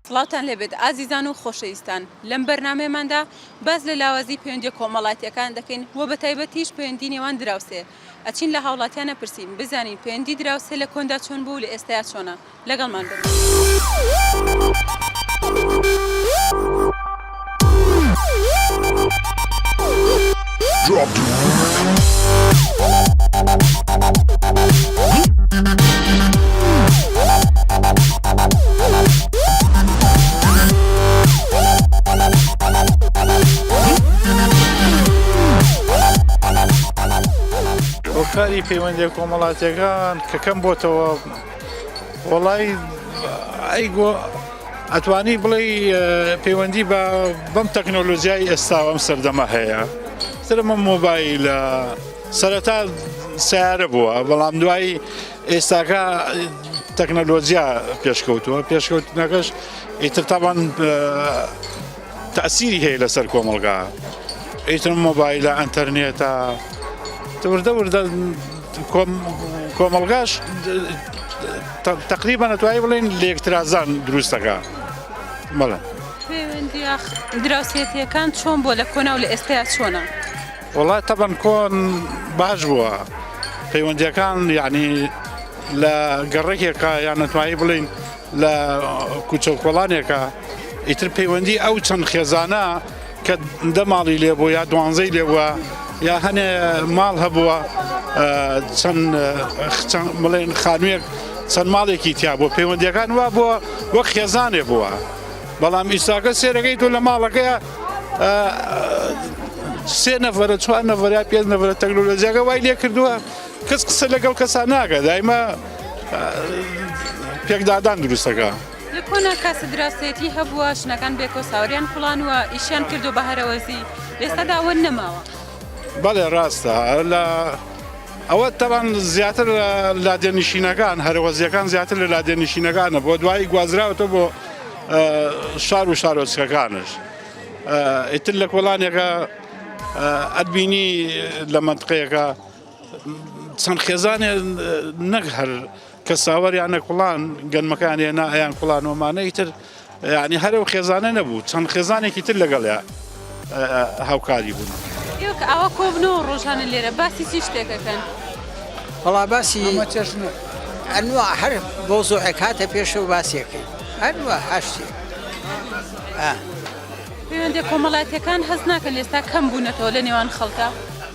سڵاوتان لێبێت ئازیزان و خۆشەویستان، لەم بەرنامەیەماندا باس لە لاوازی پەیوەندیە کۆمەڵاتیەکان دەکەین و بەتایبەتیش پەیوەندی نێوان دراوسێ، ئەچین لە هاوڵاتیان ئەپرسین بزانین پەیوەندی دراوسێ لە کۆندا چۆن بوو و لە ئێستایا چۆنە، لەگەڵمان بن. هۆکاری پەیوەندیە کۆمەڵاتیەکان کە کەم بۆتەوە وەڵی ئەیگۆ ئەتوانی بڵێ پەیوەندی بە بەم تەکنۆلۆژیای ئێستا ئەم سەردەمە هەیە سەرمە مۆبایلە سەرەتا سیارە بووە بەڵام دوایی ئێستاکە تەکنەلۆجیا پێشکەوتووە پێشکەوتنەکەش ئیتر تاوان تەسیری هەیە لەسەر کۆمەڵگا ئیتر مۆبایلە ئەتەرنێتە وردە وردە کۆمەڵگاش تقریبا نەتوانین بڵێن لێکترازان دروستەکە بەڵێ پەیوەندیە دراوسێتیەکان چۆن بووە لە کۆنا و لە ئێستایا چۆنە؟ وەڵا تەبەن کۆن باش بووە پەیوەندیەکان یعنی لە گەڕێکێکە یان نەتوانی بڵین لە کوچە و کۆڵانێکە ئیتر پەیوەندی ئەو چەند خێزانە کە دە ماڵی لێبوو یا دوانزەی لێبووە یا هەنێ ماڵ هەبووە چەند بڵێن خانوویەک چەند ماڵێکی تیا بۆ پەیوەندیەکان وا بووە وەک خێزانێ بووە بەڵام ئیساکە سێرەکەی تۆ لە ماڵەکەی سێ نەفرە چوار نەفرە پێنج نەفرە تەکنۆلۆژیاکە وای لێ کردووە کەس قسە لەگەڵ کەسا ناکە دایمە پێکدادان دروستەکە. لە کۆنا کاسە دراوسێتی هەبووە ژنەکان بێکۆ ساوریان کوڵانوە ئیشیان کردو بە هەرەوەزی لێستادا ئەوە نەماوە. بەڵێ ڕاستە لە ئەوە تەبان زیاتر لە لادێنشینەکان هەرەوەزیەکان زیاتر لە لادێنشینەکانە بۆ دوایی گوازراوەتەوە بۆ شار و شارۆچکەکانش ئیتر لە کۆڵانێکە ئەتبینی لە مەنتقەیەکە چەند خێزانێ نەک هەر کە ساوەریان نەکوڵان گەنمەکان هێنا ئەیان کوڵانەوەمانە ئیتر یعنی هەر ئەو خێزانە نەبوو چەند خێزانێکی تر لەگەڵیا هاوکاری بوون. ئێوە کە ئاوا کۆبنەوە ڕۆژانە لێرە باسی چی شتێک ئەکەن؟ وەڵا باسی ئەنوا هەر مەوزوعێک هاتە پێشەوە باسیەکەی هەروە هەر شتێک. پەیوەندیە کۆمەڵایەتیەکان هەست ناکەن ئێستا کەم بوونەتەوە لە نێوان خەڵکا؟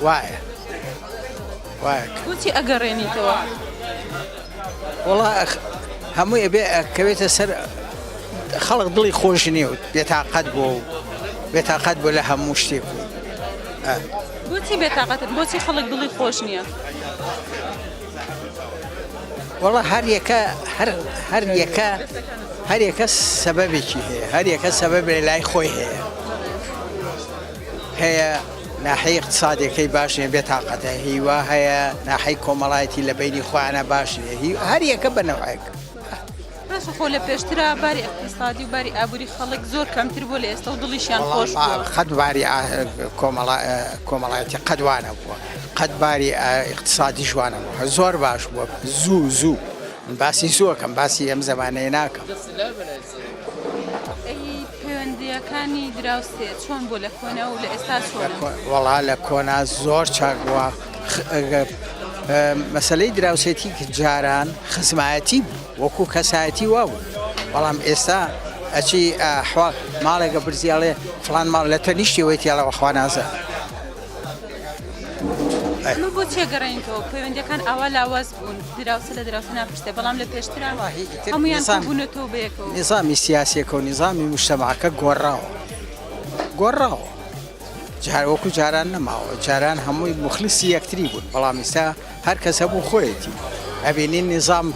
وایە وایە. بۆچی ئەگەڕێنیتەوە؟ وەڵا هەمووی ئەبێ ئەکەوێتە سەر خەڵک دڵی خۆش نییە و بێتاقەت بووە و بێتاقەت بوو لە هەموو شتێک و بۆچی بێتاقەتن بۆچی خەڵک دڵی خۆش نییە؟ وەڵا هەر یەکە هەر هەر یەکە هەر یەکە سەبەبێکی هەیە هەر یەکە سەبەبێ لای خۆی هەیە هەیە ناحەی اقتصادیەکەی باش نیە بێ تاقەتە هیوا هەیە ناحەی کۆمەڵایەتی لە بەینی خۆیانە باش نیە هی هەر یەکە بە نەوعێک. باشە خۆ لە پێشترا باری ئیقتیسادی و باری ئابووری خەڵک زۆر کەمتر بووە لە ئێستا و دڵیشیان خۆش بووە. قەت باری کۆمەڵایەتی قەت وا نەبووە قەت باری ئیقتیسادیش وا نەبووە زۆر باش بووە زوو زوو من باسی زووەکەم باسی ئەم زەمانەیە ناکەم. ئەی پەیوەندییەکانی دراوسێ چۆن بووە لە کۆنا و لە ئێستا چۆنە؟ وەڵا لە کۆنا زۆر چاک بووە مەسەلەی دراوسێتی جاران خزمایەتی بوو وەکو کەسایەتی وا بوو بەڵام ئێستا ئەچی حوا ماڵێکە برزیاڵێ فلان ماڵ لە تەنیشتەوەی تیاڵەوە خوا نازە ئەمە بۆ چێ گەڕێنیتەوە پەیوەندیەکان ئاوا لاواز بوون دراوسێ لە دراوسێ ناپرسێ بەڵام لە پێشترا هەموویان کۆبوونەتەوە بەیەکەوە. نیزامی سیاسیەکە و نیزامی موجتەمەعەکە گۆڕاوە گۆڕاوە جار وەکو جاران نەماوە جاران هەمووی موخلیسی یەکتری بوون بەڵام ئیستا هەر کەس هەبوو خۆیەتی ئەبینین نیزام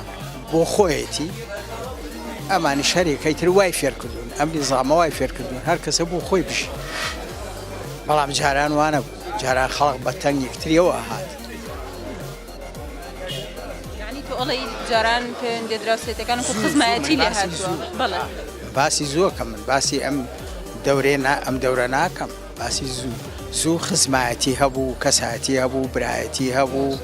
بۆ خۆیەتی ئەمانیش هەرێکەی تر وای فێرکردوون ئەم نیزامە وای فێرکردوون هەر کەسە بۆ خۆی بژی بەڵام جاران وانەبوو جاران خەڵک بە تەنگ یەکتریەوە ئەهات. یانی تۆ ئەڵێی جاران پەیوەندیە دراوسێتەکان وەکو خزمایەتی لێ هاتووە؟ بەڵێ. باسی زووەکەم من باسی ئەم دەورەیە نا ئەم دەورە ناکەم باسی زوو زوو خزمایەتی هەبوو کەسایەتی هەبوو برایەتی هەبوو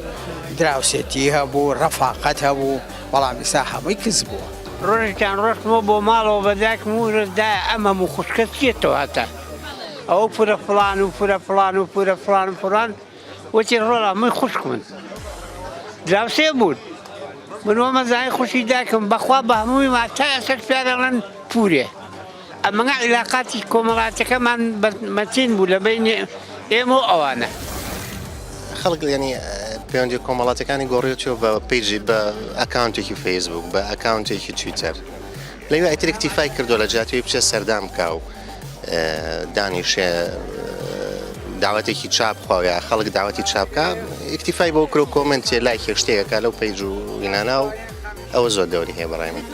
دراوسێتی هەبوو ڕەفاقەت هەبوو بەڵام ئیستا هەمووی کز بووە. ڕۆژێکیان ڕۆشتمەوە بۆ ماڵەوە بە دایکم وتم دایە ئەم هەموو خوشکە چییە تۆ هەتە ئەوە پورە فڵان و پورە فڵان و پورە فڵان و فڵان وتی ڕۆڵە من خوشکمن دراوسێ بوون من وەمەزانی خوشی دایکم بەخوا بە هەمووی ما تا ئێستاش پێیان ئەڵێن پورێ ئەمە عیلاقاتی کۆمەڵاتەکەمان مەتین بوو لە بینی ئێمە و ئەوانە. خەڵک یعنی پەیوەندی کۆمەڵاتەکانی گۆڕیەوە بە page ی بە account ێکی فەیسبوک بە account ێکی تویتەر لەوێ ئیتر اکتیفای کردو لە جیاتی بچێ سەردان بکا و دانیشێ داوەتێکی چاپ خوا یا خەڵک داوەتی چاپ بکا اکتیفای بۆ کرۆ comment ێ like ێک شتێکەکە لەو page و ئینانا و ئەوە زۆر دەوری هەیە بەڕای من.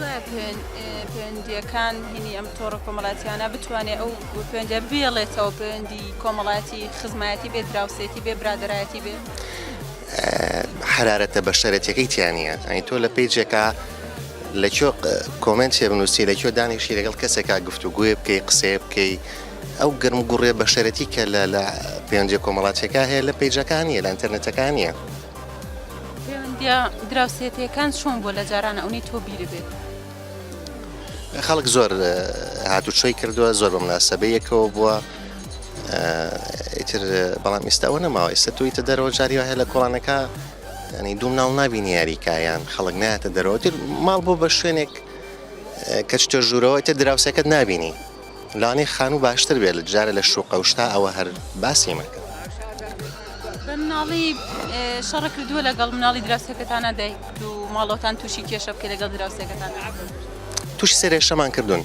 پەیوەندییەکان هینی ئەم تۆڕە کۆمەڵاتیانە بتوانێ ئەو پەیوەندیە بێڵێتەوە پەیوەندی کۆمەڵایەتی خزمایەتی بێ دراوسێتی بێ برادەرایەتی بێ. حەرارەتە بەشەرەتیەکەی تیا نییە ئەنی تۆ لە page ێکا لە کوێ comment ێ بنووسی لە کوێ دانیشی لەگەڵ کەسێکا گفتوگوێ بکەی قسەیە بکەی ئەو گەرم گوڕێ بەشەرەتی کە لە لە پەیوەندیە کۆمەڵاتیەکە هەیە لە page ەکان نیە لە ئینتەرنێتەکان نییە. پەیوەندیە دراوسێتیەکان چۆن بووە لە جارانە ئەونەی تۆ بیرت بێت؟ خەڵک زۆر هاتوچۆی کردووە زۆر بە مناسەبەی یەکەوە بووە ئیتر بەڵام ئیستا ئەوە نەماوە ئیستا تۆیتە دەرەوە جاری وایە لە کۆڵانەکە ینی دوو مناڵ نابینی یاریکایان خەڵک نایەتە دەرەوە تر ماڵ بۆ بە شوێنێک کە چتە ژوورەوە تر دراوسەکەت نابینی لانی خانوو باشتر بێت لە جارە لە شوقە و شتا ئەوە هەر باسی مەکە. بە مناڵی شەڕە کردووە لەگەڵ مناڵی دراوسێکەتانە دایکت و ماڵەوەتان تووشی کێشە بکەی لەگەڵ دراوسێکەتان؟ تووشی سەرێشەمان کردوون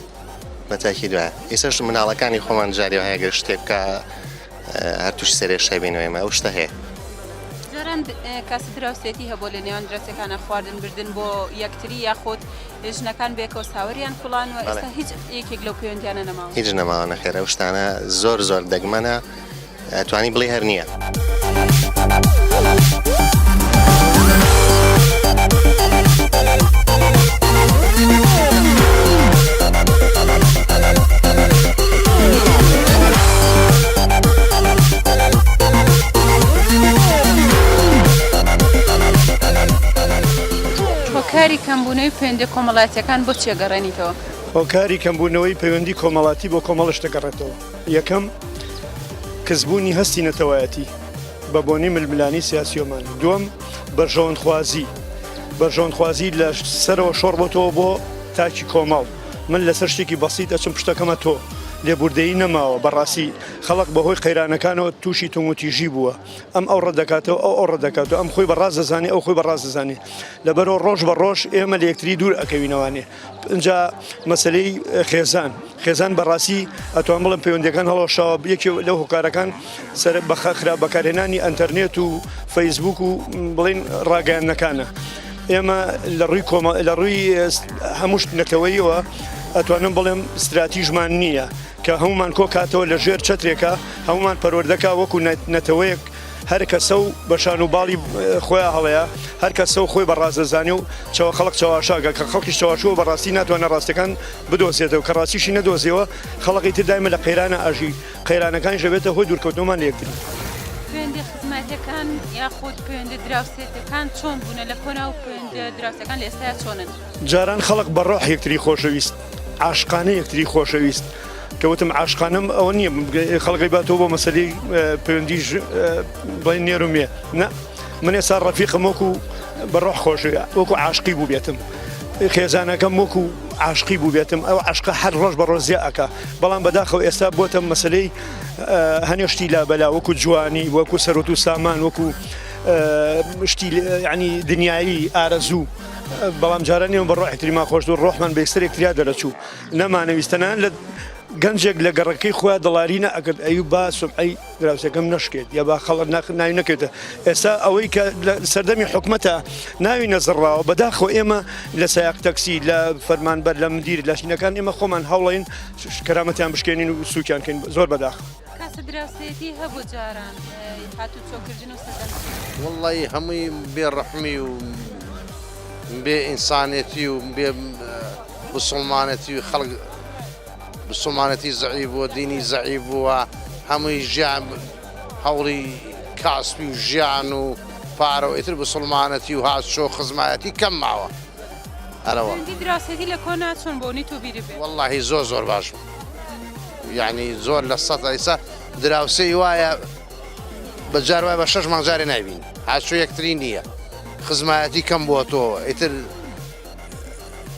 بە تاکی دوایە ئێسش مناڵەکانی خۆمان جاری هەیە گەر شتێک بکە هەر تووشی سەرێشە بینەوە ئێمە ئەو شتە هەیە. جاران کاسی دراوسێتی هەبوو لە نێوان دراوسێکانە خواردن بردن بۆ یەکتری یاخود ژنەکان بەیەکەوە ساوەریان کوڵان و ئێستا هیچ یەکێک لەو پەیوەندیانە نەماوە. هیچ نەماوە نەخێر ئەو شتانە زۆر زۆر دەگمەنە توانی بڵێ هەر نییە. هۆکاری کەمبوونەوەی پەیوەندیە کۆمەڵایەتیەکان بۆ چی ئەگەڕێنیتەوە؟ هۆکاری کەمبوونەوەی پەیوەندی کۆمەڵاتی بۆ کۆمەڵە شت دەگەڕێتەوە، یەکەم، کزبوونی هەستی نەتەوایەتی بە بۆنەی ململانێی سیاسییەوەمان، دووەم، بەرژەوەندخوازی، بەرژەوەندخوازی لە سەرەوە شۆڕ بۆتەوە بۆ تاکی کۆمەڵ، من لەسەر شتێکی بەسیت ئەچم پشتەکەمە تۆ، لێبوردەیی نەماوە، بەڕاستی خەڵک بەهۆی قەیرانەکانەوە تووشی توندوتیژی بووە، ئەم ئەو ڕەت دەکاتەوە، ئەو ئەو ڕەت دەکاتەوە، ئەم خۆی بە ڕاست دەزانێ، ئەو خۆی بە ڕاست دەزانێ. لەبەرئەوە ڕۆژ بە ڕۆژ ئێمە لە یەکتری دوور ئەکەوینەوانێ. ئینجا مەسەلەی خێزان، خێزان بەڕاستی ئەتوانم بڵێم پەیوەندیەکان هەڵوەشاوە، یەکێ لەو هۆکارەکان سەر بە خراپ بەکارهێنانی ئەنتەرنێت و فەیسبوک و بڵێن ڕاگەیاندنەکانە. ئێمە لە ڕووی کۆمە لە ڕووی هەموو شت نەتەوەیەوە ئەتوانم بڵێم ستراتیژمان نییە کە هەمومان کۆکاتەوە لە ژێر چەترێکە هەمومان پەروەردەکا وەکو نەتەوەیەک هەر کەسە و بە شان و باڵی خۆیا هەڵەیە هەر کەسە و خۆی بە ڕاست دەزانێ و چەوە خەڵک چەواشاگە کە خەڵکیش چەواشووە بە ڕاستی ناتوانێ ڕاستەکان بدۆزێتەوە کە ڕاستیشی نەدۆزیەوە خەڵکی تر دایمە لە قەیرانە ئەژی قەیرانەکانیش دەبێتە هۆی دوورکەوتنەوەمان لە یەکتری. پەیوەندیە خزمایەتیەکان یاخود پەیوەندیە دراوسێتیەکان چۆن بوونە لە کۆنا و پەیوەندیە دراوسێکان لە ئێستایا چۆنن؟ جاران خەڵک بە ڕۆح یەکتری خۆشەویست عاشقانە یەکتری خۆشەویست کە وتم عاشقانەم ئەوە نییە خەڵکی باتەوە بۆ مەسەلەی پەیوەندی بڵێن نێر و مێ نا من ئێستا ڕەفیقم وەکو بە ڕۆح خۆشەوێ وەکو عاشقی بوو بێتم خێزانەکەم وەکو عاشقی بوو بێتم ئەو عشقە هەر ڕۆژ بە ڕۆژ زیا ئەکا بەڵام بەداخەوە ئێستا بۆتە مەسلەی هەنێشتی لابەلا وەکو جوانی وەکو سەرۆت و سامان وەکو شتی ینی دنیایی ئارەزوو بەڵام جاران ئێمە بە ڕۆحی تریمان خۆش و ڕۆحمان بە یەکسەر یەکتریا دەرەچوو نەمانەویست تەنانەت لە گەنجێک لە گەڕەکەی خۆیان دڵاری نەئەکرد ئەیو با سومعەی دراوسێکەم نەشکێت یا با خەڵک ناوی نەکەوێتە ئێستا ئەوەی کە لە سەردەمی حکومەتە ناوی نەزڕاوە بەداخەوە ئێمە لە سایەق تەکسی لە فەرمانبەر لە مدیر لە شینەکان ئێمە خۆمان هەوڵین کەرامەتیان بشکێنین و سوکیان کەین زۆر بەداخ. کاسە دراوسێیەتی هەبوو جاران هاتوچۆ کردن و سەردان کردن. وەڵی هەمووی بێ ڕەحمی و بێ ئینسانێتی و بێ بسوڵمانەتی و خەڵک بسوڵمانەتی زەعیف بووە دینی زەعیف بووە هەمووی ژیان هەوڵی کاسپی و ژیان و پارە و ئیتر بسوڵمانەتی و هاتچۆ خزمایەتی کەم ماوە. ئەرەوە. پەیوەندی دراوسێتی لە کۆنا چۆن بۆ نی تۆ بیرت بێ؟ وەڵاهی زۆر زۆر باش بوو یعنی زۆر لە سەد ئەیسا دراوسێی وایە بە جار وایە بە شەش مانگ جارێ نایبینی هاچۆ یەکتری نییە خزمایەتی کەم بووە تۆ ئیتر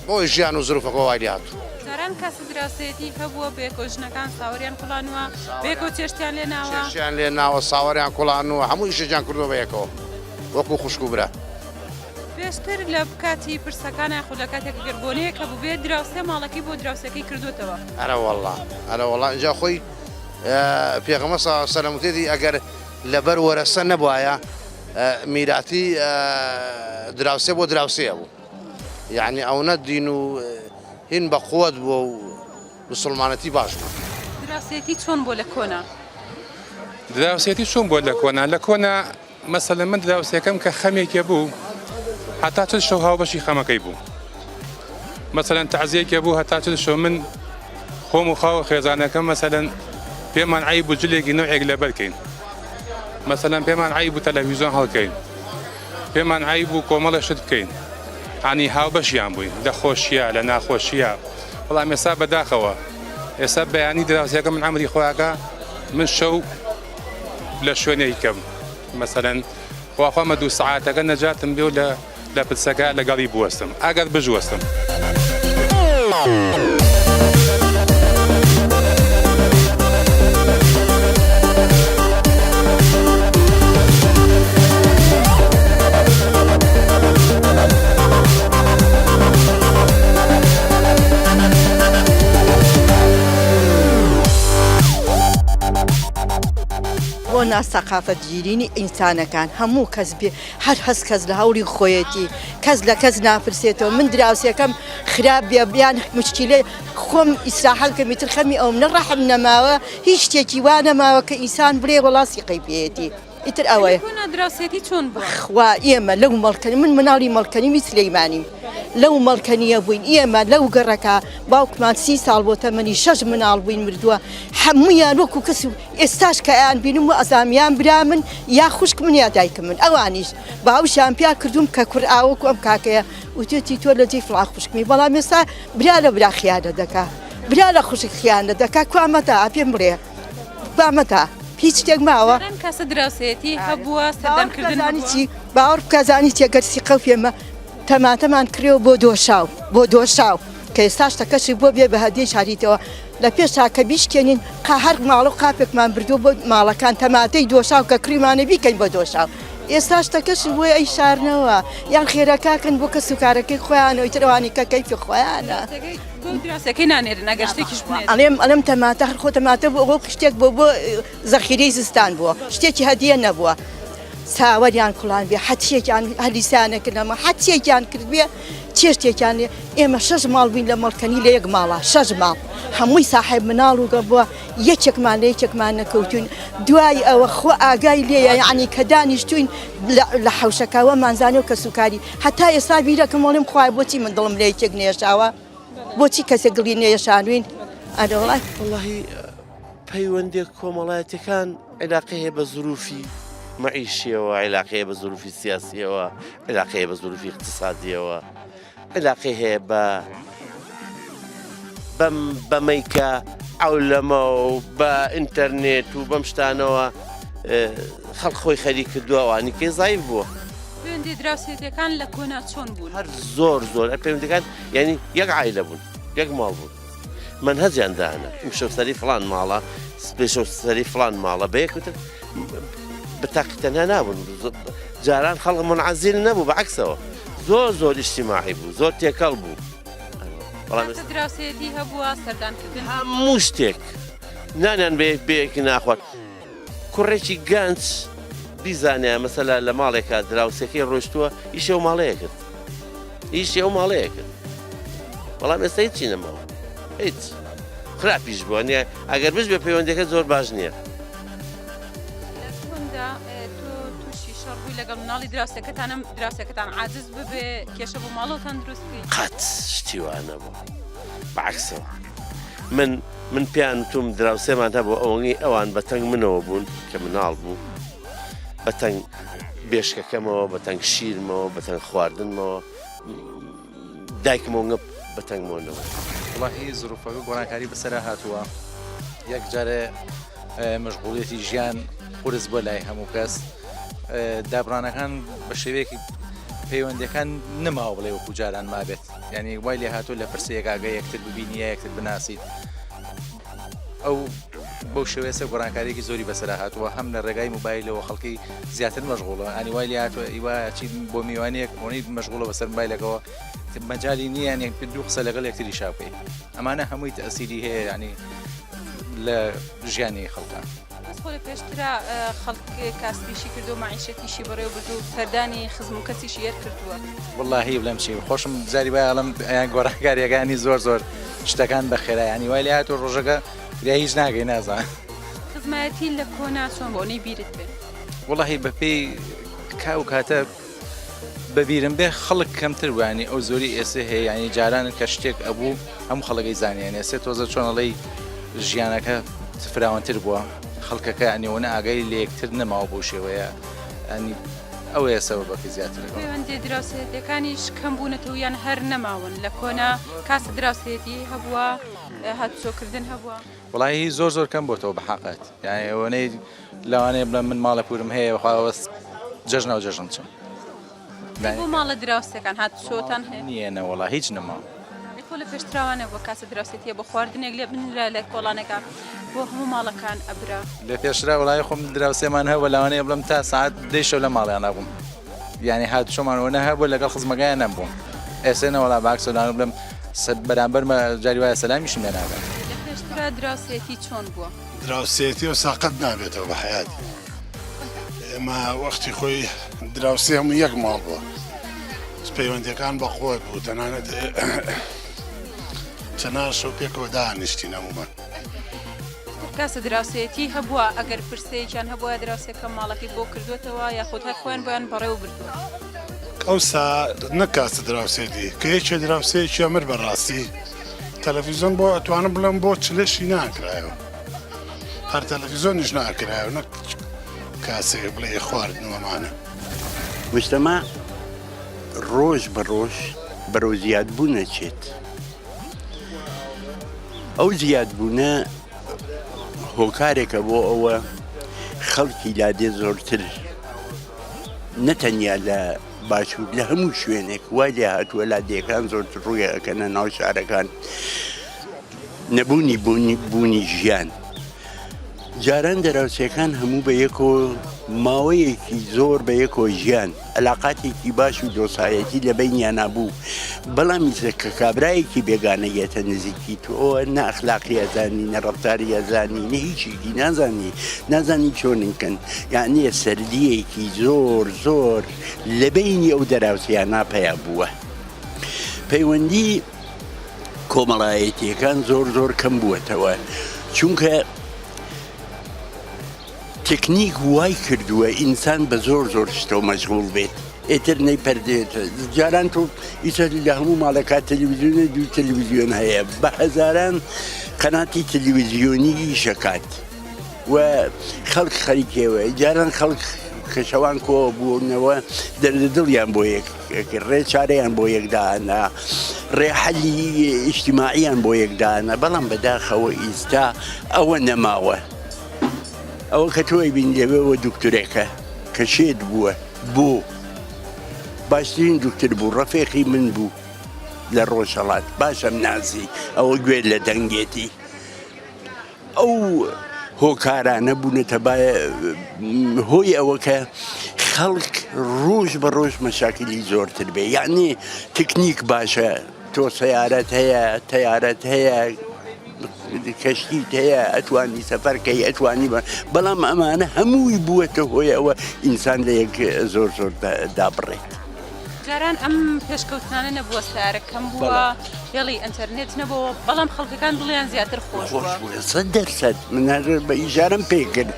بۆی ژیان و زروفەکە وای لێ هاتوو. جاران کاسە دراوسێیەتی هەبووە بەیەکەوە ژنەکان ساوەریان کوڵانووە بەیەکەوە چێشتیان لێ ناوە. چێشتیان لێ ناوە ساوەریان کوڵانووە هەموو ئیشێکیان کردووە بەیەکەوە وەکو خوشک و برا. پێشتر لە کاتی پرسەکان یاخود لە کاتێک گەر بۆنەیەک هەبووبێ دراوسێ ماڵەکەی بۆ دراوسێکەی کردووەتەوە. ئەرەوەڵا ئەرەوەڵا ئینجا خۆی پێغەمبەر صلی اللە علیە وسلم وتێتی ئەگەر لەبەر وەرەسە نەبوایە میراتی دراوسێ بۆ دراوسێ بوو یعنی ئەونە دین و هین بە قوت بووە و مسلمانەتی باش بوو. دراوسێتی چۆن بووە لە کۆنا؟ دراوسێتی چۆن بووە لە کۆنا؟ لە کۆنا مەسەلەن من دراوسێکەم کە خەمێکێ بوو هەتا چل شەو هاوبەشی خەمەکەی بوو مەسەلەن تەعزیەکێ بوو هەتا چل شەو من خۆم و خاو خێزانەکەم مەسەلەن پێمان عەیب و جلێکی نەوعێک لەبەر کەین مەسەلەن پێمان عەیب و تەلەڤیزیۆن هەڵکەین پێمان عەیب و کۆمەڵە شت بکەین عنی هاوبەشیان بووین لە خۆشیە لە ناخۆشیە بەڵام ئێستا بەداخەوە ئێستا بەیانی دراوسێکە من عەمری خۆیاکە من شەو لە شوێنێکی کەم مەسەلەن خواخوامە دوو سەعاتەکە نەجاتم بێ و لە لە پرسەکە لەگەڵی بوەستم ئەگەر بشوەستم. بۆ ناسەقافەت گیرینی ئینسانەکان هەموو کەس بێ هەر هەست کەس لە هەوڵی خۆیەتی کەس لە کەس ناپرسێتەوە من دراوسێکەم خراپ بێ بیان مشکیلەی خۆم ئیسراحەت کەم ئیتر خەمی ئەوم نە ڕەحم نەماوە هیچ شتێکی وا نەماوە کە ئینسان بڵێ وەڵا سیقەی پێیەتی ئیتر ئەوەیە. کۆنا دراوسێتی چۆن بووە؟ بەخوا ئێمە لەو مەڵکەنی من مناڵی مەڵکەنیمی سلەیمانیم لەو مەڵکەنیە بووین ئێمە لەو گەڕەکە باوکمان سی ساڵ بۆ تەمەنی شەش مناڵ بووین مردووە هەموویان وەکو کەس و ئێستاش کە ئەیان بینم و ئەزام یان برا من یا خوشک من یا دایکم من ئەوانیش باوشیان پیا کردوم کە کوڕ ئاوەکو ئەم کاکەیە وتێتی تۆ لە جێی فڵان خوشکمی بەڵام ئێستا برا لە برا خیانەت دەکا برا لە خوشک خیانەت دەکا کوا مەتا پێم بڵێ کوا مەتا هیچ شتێک ماوە جاران کاسە دراوسێیەتی هەبووە سەردانکردن زانی هەبووە چی باوەڕ بکە زانی چی گەر سیقە و پێمە تەماتەمان کڕیەوە بۆ دۆشاو بۆ دۆشاو کە ئێستا شتەکەشی بۆ بێ بە هەدیەی شاریتەوە لە پێشا کە بیشکێنین قا هەر ماڵە و قاپێکمان بردووە بۆ ماڵەکان تەماتەی دۆشاو کە کڕیمانە بیکەین بە دۆشاو ئێستا شتەکەشی بۆی ئەیشارنەوە یان خێرەکاکەن بۆ کەس و کارەکەی خۆیان و ئیتر ئەوانی کە کەیفی خۆیانە. بۆ دراوسێکەی نانێرن ئەگەر شتێکیش بنێرن. ئەڵێم ئەڵێم تەماتە هەر خۆ تەماتە بۆ وەک شتێک بۆ بۆ زەخیرەی زستان بووە شتێکی هەدیە نەبووە ساوەریان کوڵان بێ حەچیەکیان هەلیسانە کردەمە حەچیەکیان کردبێ چێشتێکیان لێ ئێمە شەش ماڵ بووین لە مەڵکەنی لە یەک ماڵا شەش ماڵ هەمووی ساحێب مناڵ و گە بووە یەکێکمان لە یەکێکمان نەکەوتوین دوای ئەوە خۆ ئاگای لێیە یعنی کە دانیشتوین لە حەوشەکە وەمانزانێ و کەسوکاری هەتا ئێستا بیرەکەم وەڵێم خوایە بۆچی من دڵم لە یەکێک نەیەشاوە بۆچی کەسێک دڵی نەیەشانوین ئەرەوەڵای. وەڵاهی پەیوەندیە کۆمەڵایەتیەکان عیلاقەی هەیە بە زروفی مەعیشیەوە، عیلاقەی هەیە بە زروفی سیاسیەوە، عیلاقەی هەیە بە زروفی اقتصادیەوە، عیلاقەی هەیە بە بەم بەمەی کە عەولەمە و بە ئینتەرنێت و بەم شتانەوە خەڵک خۆی خەریک کردووە ئەوانی کەی زایف بووە. پەیوەندیە دراوسێتیەکان لە کۆنا چۆن بوون؟ هەر زۆر زۆر پەیوەندەکان یعنی یەک عایلە بوون یەک ماڵ بوون. مەنهەجیان دانا ئیمشەو سەری فڵان ماڵە سپێشەو سەری فڵان ماڵە بە یەکوتر بە تاقی تەنها نابوون جاران خەڵک منعزل نەبوو بە عەکسەوە زۆر زۆر ئیجتیماعی بوو زۆر تێکەڵ بوو بەڵام دراوسێتی هەبووە سەردانکردن هەموو شتێک نانیان بە یەک بەیەکی ناخوارد کوڕێکی گەنج بیزانە مەسەلا لە ماڵێکا دراوسێکەی ڕۆشتووە ئیشی ئەو ماڵەیە کرد ئیشی ئەو ماڵەیە کرد بەڵام ئێستا هیچی نەماوە هیچ خراپیش بووە نیە ئەگەر بش بە پەیوەندەکە زۆر باش نییە تۆ تووشی شەڕ بووی لەگەڵ مناڵی دراوسێکەتانم دراوسێکەتان عاجز ببێ کێشە بۆ ماڵەوەتان دروست بکەیت قەت شتی وا نەبوو بەعکسەوە من من پێیان وتوم دراوسێمان هەبوو ئەوەنگی ئەوان بە تەنگ منەوە بوون کە مناڵ بوو بە تەنگ بێشکەکەمەوە بە تەنگ شیرمەوە بە تەنگ خواردنمەوە. دایکم ئەونگە بە تەنگمەوە نەبوو. وەڵاهی زروفەکە گۆڕانکاری بەسەرا هاتووە یەک جارێ مەشغوڵیەتی ژیان قورس بووە لای هەموو کەس دابڕانەکان بە شێوەیەکی پەیوەندەکان نەماوە بڵێ وەکو جاران مابێت یعنی وای لێ هاتوو لە پرسەیەکگە یەکتر ببینی یا یەکتر بناسیت ئەو بەو شێوەیە سێ گۆڕانکاریەکی زۆری بەسەرا هاتووە هەم لە ڕێگای موبایلەوە خەڵکی زیاتر مەشغوڵە ئەنی وای لێ هاتووە ئیوا چی بۆ میوانێک ئەوەی مەشغوڵە بەسەر موبایلەکەەوە مەجای نییە یان دوو قسە لەگەڵ یەکتری شاکەی ئەمانە هەمووی تەسیری هەیە ینی لە ژیانی خەڵکان. بەس خۆ لە پێشترا خەڵک کاسبیشی کردو مەعیشەتیشی بەڕێوە بردو سەردانی خزم و کەسیشی یەر کردووە. وەڵاهی بڵێم چی خۆشم جاری وایە ئەڵێم ئەیان گۆڕانکاریەکانی زۆر زۆر شتەکان بە خێرا ینی وای لێ هاتووە ڕۆژەکە فریا هیچ ناگەی نازانم. خزمایەتی لە کۆنا چۆن بۆ ئەوەی بیرت بێ؟ وەڵاهی بەپێی کا و کاتە بەبیرم بێ خەڵک کەمتر بوو ینی ئەو زۆری ئێسێ هەیە ینی جاران کە شتێک ئەبوو هەموو خەڵەکەی زانیان ئێسێ تۆزە چۆنەڵی ژیانەکە فراوانتر بووە خەڵکەکە ینی ئەوەنە ئاگای لە یەکتر نەماوە بەو شێوەیە ینی ئەوەیە سەبەبەکەی زیاتر. پەیوەندیە دراوسێیەتیەکانیش کەم بوونەتەوە یان هەر نەماون لە کۆنا کاسە دراوسێیەتی هەبووە هاتوچۆکردن هەبووە؟ وەڵاهی زۆر زۆر کەم بۆتەوە بە حەقت یانی ئەوەنەی لەوانەیە بڵێم من ماڵە پورم هەیە بەخوا بەس جەژنە و جەژن چم بۆ ماڵە دراوسێکان هاتوچۆتان هەیە؟ نییە نەوەڵا هیچ نەماوە. خۆ لە پێشتراوە نەبووە کاسە دراوسێتیە بۆ خواردنێک لێ بنرا لە کۆڵانەکە بۆ هەموو ماڵەکان ئەبرا. لە پێشترا وەڵای خۆم دراوسێمان هەبوو لەوانەیە بڵێم تا سەعات دەی شەو لە ماڵیانا بووم یانی هاتوچۆمان ئەوەنە هەبوو لەگەڵ خزمەکەیان نەبووم ئێستا نەوەڵا باکسۆ لەوانە بڵێم بەرامبەرمە جاری وایە سەلامیشم لێ ناکات. لە پێشترا دراوسێتی چۆن بووە؟ دراوسێتی ئەوسا قەت نابێتەوە بە حەیاتی ئێمە وەختی خۆی دراوسێ هەموو یەک ماڵ بووە پەیوەندیەکان بە قوت بوو تەنانەت چەنان شەو پێکەوە دانیشتین هەموومان. کاسە دراوسێتی هەبووە ئەگەر پرسەیەکیان هەبووە دراوسێکە ماڵەکەی بۆ کردوێتەوە یاخود هەر خۆیان بۆیان بەڕێوە بردووە. ئەوسا نەک کاسە دراوسێتی کە یەکێ دراوسێیەکی ئەمر بەڕاستی تەلەفیزۆن بۆ ئەتوانم بڵێم بۆ چلەشی ناکرایەوە هەر تەلەفیزۆنیش ناکرایەوە نەک کاسێک بڵێ خواردنەوەمانە. مجتەمەع ڕۆژ بە ڕۆژ بەرەو زیادبوون ئەچێت. ئەو زیادبوونە هۆکارێکە بۆ ئەوە خەڵکی لادێ زۆرتر نە تەنیا لە باشوور لە هەموو شوێنێک وای لێ هاتووە لادێکان زۆرتر ڕووی ئەکەنە ناو شارەکان نەبوونی بوونی بوونی ژیان جاران دەراوسێکان هەموو بە یەکەوە ماوەیەکی زۆر بە یەکەوە ژیان علاقاتێکی باش و دۆسایەتی لە بەینیانا بوو بەڵام ئیسە کە کابرایەکی بێگانە یەتە نزیکی تۆ نە ئەخلاقی ئەزانی نە ڕەفتاری ئەزانی نە هیچێکی نازانی نازانی چۆنن کەن یعنی سەردیەکی زۆر زۆر لە بەینی ئەو دەراوسیانە پەیا بووە پەیوەندی کۆمەڵایەتیەکان زۆر زۆر کەم بووەتەوە چونکە تەکنیک وای کردووە ئینسان بە زۆر زۆر شتەوە مەشغوڵ بێت ئێتر نەیپەردێت جاران تۆ ئیسە لە هەموو ماڵەکە تەلویزیۆنە دوو تەلویزیۆن هەیە بە هەزاران قەناتی تەلویزیۆنی ئیشەکات و خەڵک خەریکێوە جاران خەڵک کە شەوان کۆ بوونەوە دەردە دڵیان بۆ یەک ڕێ چارەیان بۆ یەک دانا ڕێ حەلی ئیجتیماعیان بۆ یەک دانا بەڵام بەداخەوە ئیستا ئەوە نەماوە ئەوە کە تۆ ئەیبینی لەوێوە دوکتورێکە کە شێت بووە بۆ باشترین دوکتور بوو ڕەفێقی من بوو لە ڕۆژهەڵات باشم ناسی ئەوە گوێ لە دەنگێتی ئەو هۆکارانە بوونەتە هۆی ئەوە کە خەڵک ڕۆژ بە ڕۆژ مەشاکلی زۆرتر بێ یعنی تکنیک باشە تۆ سەیارەت هەیە تەیارەت هەیە کەشتیت هەیە ئەتوانی سەفەرکەی ئەتوانی بەڵام ئەمانە هەمووی بووەتە هۆی ئەوە ئینسان لە یەک زۆر زۆر دابڕێت. جاران ئەم پێشکەوتنانە نەبووە سەیارە کەم بووە هێڵی ئەتەرنێت نەبووە بەڵام خەڵکەکان دڵیان زیاتر خۆش بووە. 100% من هەر بە ئیشارەم پێ کرد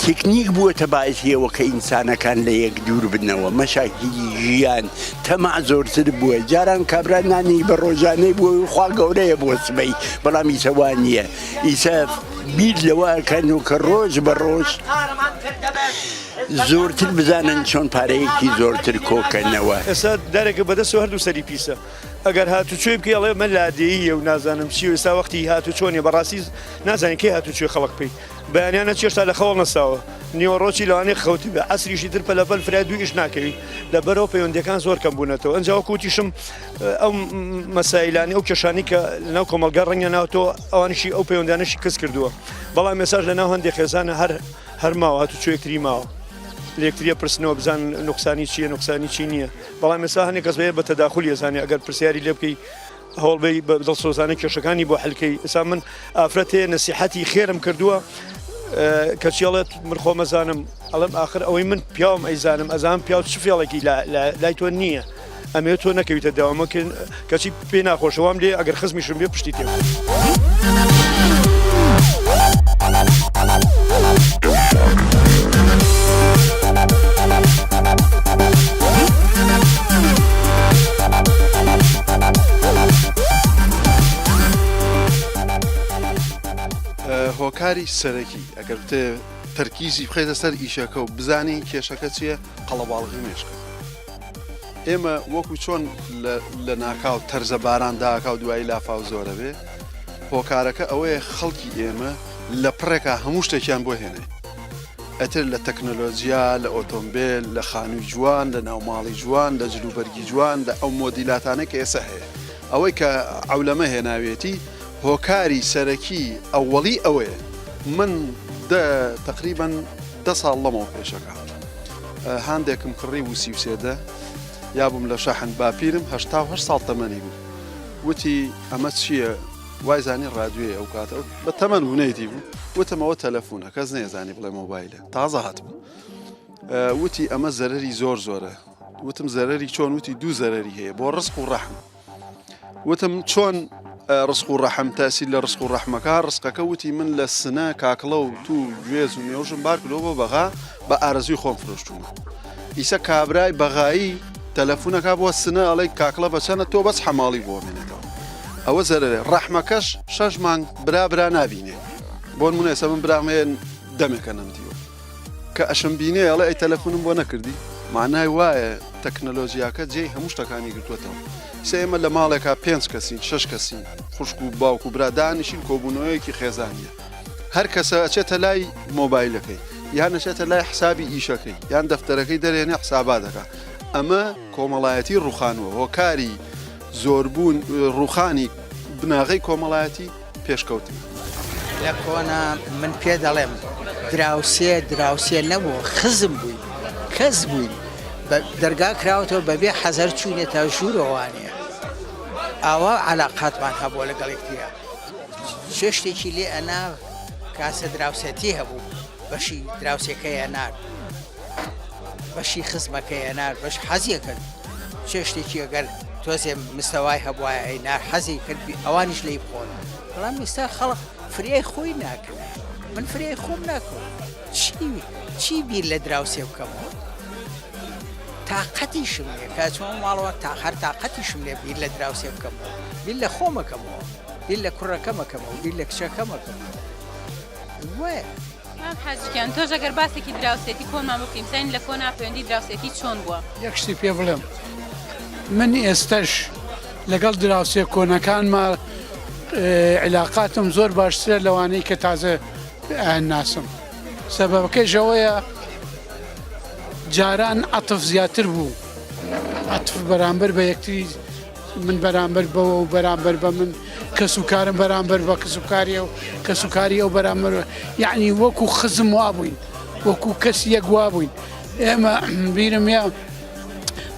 تەکنیک بووەتە باعثی ئەوە کە ئینسانەکان لە یەک دوور بنەوە مەشاکیلی ژیان تەماع زۆرتر بووە جاران کابرا نانی بە ڕۆژانەی بووە و خوا گەورەیە بۆ سبەی بەڵام ئیسە وا نییە ئیسە بیر لەوە ئەکەن و کە ڕۆژ بە ڕۆژ. زۆرتر بزانن چۆن پارەیەکی زۆرتر کۆکەنەوە. ئێستا دارێکە بەدەستەوە هەردوو سەری پیسە ئەگەر هاتوچۆی بکەی ئەڵێ من لادێییە و نازانم چی و ئێستا وەختی هاتوچۆ نیە بەڕاستی نازانین کەی هاتوچۆی خەڵک بکەی بەیانیانە چێشتا لە خەوەڵ نەستاوە نیوەڕۆچی لەوانەیە خەوتبێ عەسریشی تر پەلەپەل فرای دوو ئیش ناکەوی لەبەرەوە پەیوەندیەکان زۆر کەم بوونەتەوە ئەنجا وەکو وتیشم ئەو مەسایلانی ئەو کێشانی کە لەناو کۆمەڵگا ڕەنگە ناوتۆ ئەوانیشی ئەو پەیوەندانەشی کز کردووە بەڵام ئێساش لەناو هەندێک خێزانە هەر هەر ماوە هاتوچۆ یەکتری ماوە لە یەکتریە پرسنەوە بزان نوقسانی چییە نوقسانی چی نییە بەڵام ئێستا هەندێک کەس بە تەداخلی ئەزانێ ئەگەر پرسیاری لێ بکەی هەوڵ بەی بە دڵسۆزانە کێشەکانی بۆ حلکەی ئێستا من ئافرەت هەیە نەسیحەتی خێرم کردووە کەچی ئەڵێت من خۆمەزانم ئەڵێم ئاخر ئەوەی من پیاوم ئەیزانم ئەزانم پیاو چ فێڵێکی لای تۆ نییە ئەمێ تۆ نەکەویتە داوامە کەچی پێ ناخۆشە وام لێ ئەگەر خزمیشم بێ پشتی تێ هۆکاری سەرەکی ئەگەر بتێ تەرکیزی بخەیتە سەر ئیشەکە و بزانی کێشەکە چییە قەڵەباڵغی مێشکە ئێمە وەکو چۆن لە ناکاو تەرزە باران داکا و دوایی لافاو زۆرە بێ هۆکارەکە ئەوەیە خەڵکی ئێمە لە پڕێکا هەموو شتێکیان بۆ هێنێ ئەتر لە تەکنەلۆجیا لە ئۆتۆمبیل لە خانووی جوان لە ناوماڵی جوان لە جلوبەرگی جوان لە ئەو مۆدیلاتانە کە ئێستا هەیە ئەوەی کە عەولەمە هێناوێتی هۆکاری سەرەکی ئەوەڵی ئەوەیە من دە تقریبا دە ساڵ لەمەوە پێشەکە هاندێکم کڕی بوو 33 دە یابووم لە شەحن باپیرم 88 ساڵ تەمەنی بوو وتی ئەمە چییە وای زانی ڕادوێ ئەو کاتە بە تەمەن بوو نەیدی بوو وتم ئەوە تەلەفونە کەس نەیزانی بڵێ مۆبایلە تازە هاتبوو وتی ئەمە زەرری زۆر زۆرە وتم زەرری چۆن وتی دوو زەرری هەیە بۆ ڕسق و ڕەحم وتم چۆن ڕسق و ڕەحم تاسیر لە ڕسق و ڕەحمەکە ڕسقەکە وتی من لە سنە کاکڵە و تو گوێز و مێوژم بار کردەوە بۆ بەغا بە ئارەزوی خۆم فرۆشتومە ئیسە کابرای بەغایی تەلەفونەکە بۆ سنە ئەڵێ کاکڵە بە چەنە تۆ بەس حەماڵی بۆ مێنێتەوە ئەوە زەرەرێ ڕەحمەکەش شەش مانگ برا برا نابینێ بۆن من ئێستا من برام هەیە دەمێکە نەمدیوە کە ئەشم بینێ ئەڵێ ئەی تەلەفونم بۆ نەکردی مانای وایە تەکنەلۆجیاکە جێی هەموو شتەکانی گرتووەتەوە سێ ئێمە لە ماڵێکا پێنج کەسین شەش کەسین خوشک و باوک و برا دانیشین کۆبوونەوەیەکی خێزانیە هەر کەسە ئەچێتە لای مۆبایلەکەی یان ئەچێتە لای حسابی ئیشەکەی یان دەفتەرەکەی دەرێنێ حسابا دەکا ئەمە کۆمەڵایەتی ڕوخانوە هۆکاری زۆربوون ڕوخانی بناغەی کۆمەڵایەتی پێشکەوتنە. لە کۆنا من پێ دەڵێم دراوسێ دراوسێ نەبوو خزم بووین کەس بووین دەرگا کراوەتەوە بەبێ حەزەر چوینێتە ژوورەوانێ ئاوا علاقاتمان هەبووە لەگەڵ یەکتریا چێشتێکی لێ ئەنا کاسە دراوسێتی هەبوو بەشی دراوسێکەی ئەنارد بەشی خزمەکەی ئەنارد بەش حەزیە کرد چێشتێکی ئەگەر تۆزێ مستەوای هەبواە ئەی نار حەزی کرد ئەوانیش لی بخۆن بەڵام ئێستا خەڵق فریای خۆی ناکەوێت من فریای خۆم ناکەم چی چی بیر لە دراوسێ بکەمەوە تاقەتیشم نیە کە ئەچمەوە ماڵەوە تا هەر تاقەتیشم نیە بیر لە دراوسێ بکەمەوە بیر لە خۆمەکەمەوە بیر لە کوڕەکەمەکەمەوە بیر لە کچەکەمەکەمەوە وایە. مام حاجی گیان تۆش ئەگەر باسێکی دراوسێتی کۆنمان بۆ بکەی بزانین لە کۆنا پەیوەندی دراوسێتی چۆن بووە؟ یەک شتی پێ بڵێم من ئێستەش لەگەڵ دراوسێ کۆنەکانما عیلاقاتم زۆر باشترە لەوانەی کە تازە ئەیانناسم سەبەبەکەیش ئەوەیە جاران عەتف زیاتر بوو عەتف بەرامبەر بە یەکتری من بەرامبەر بەوە و بەرامبەر بە من کەس و کارم بەرامبەر بە کەس و کاری و کەس و کاری ئەو بەرامبەر یعنی وەکو خزم وابووین وەکو کەس یەک وابووین ئێمە بیرم یا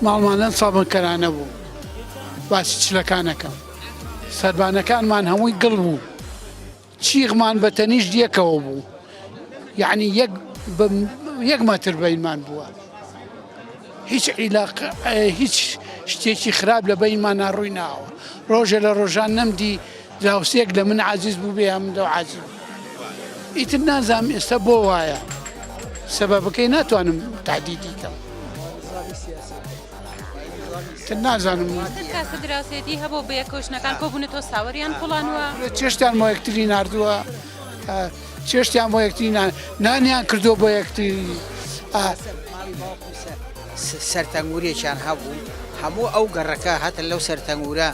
ماڵمانەن سابنکەرانە بوو باسی چلەکانەکەم سەربانەکانمان هەمووی گڵ بوو چیغمان بە تەنیشت یەکەوە بوو یعنی یەک یەک مەتر بینمان بووە هیچ عیلاق هیچ شتێکی خراپ لە بینمان ناڕووی ناوە ڕۆژە لە ڕۆژان نەمدی دراوسێک لە من عزیز بوو بێ من لەو عزیز ئیتر نازانم ئێستا بۆ وایە سەبەبەکەی ناتوانم تهدیدی کەم. تر نازانم. چەند کاسە دراوسێتی هەبوو بە یەکەوە ژنەکان کۆبوونەتەوە ساوەریان کوڵانوە. چێشتیان بۆ یەکتری ناردووە چێشتیان بۆ یەکتری نانیان کردووە بۆ یەکتری. سەرتەنگورێکیان هەبوو هەموو ئەو گەڕەکە هەتە لەو سەرتەنگورە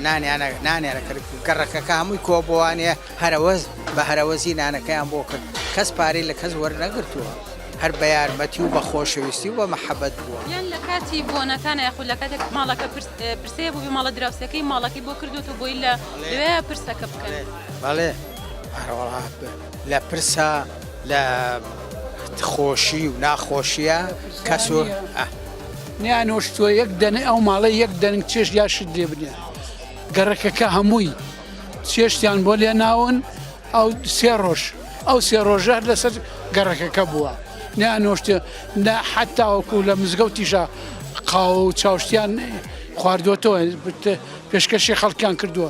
نانیانە نانیانە کرد گەڕەکەکە هەمووی کۆبووانێ هەرەوەز بە هەرەوەزی نانەکەیان بۆ کرد کەس پارەی لە کەس وەرنەگرتووە هەر بە یارمەتی و بە خۆشەویستی و بە مەحەبەت بووە. یان لە کاتی بۆنەکانە یاخود لە کاتێک ماڵەکە پرسەیە بوو بێ ماڵە دراوسێکەی ماڵەکەی بۆ کردووەتەوە بۆی لە لەوێ پرسەکە بکەن. بەڵێ ئەرەوەڵا لە پرسە لە خۆشی و ناخۆشیە کەس و نیانۆشتووە یەک دەنێ ئەو ماڵە یەک دەنگ چێشت یا شت لێ بنێ گەڕەکەکە هەمووی چێشتیان بۆ لێناون ئەو سێ ڕۆژ ئەو سێ ڕۆژە هەر لەسەر گەڕەکەکە بووە نیانۆشتێ نە حتاوەکو لە مزگەوتیشە قاوە و چاوشتیان خواردوەتەوە پێشکەشی خەڵکیان کردووە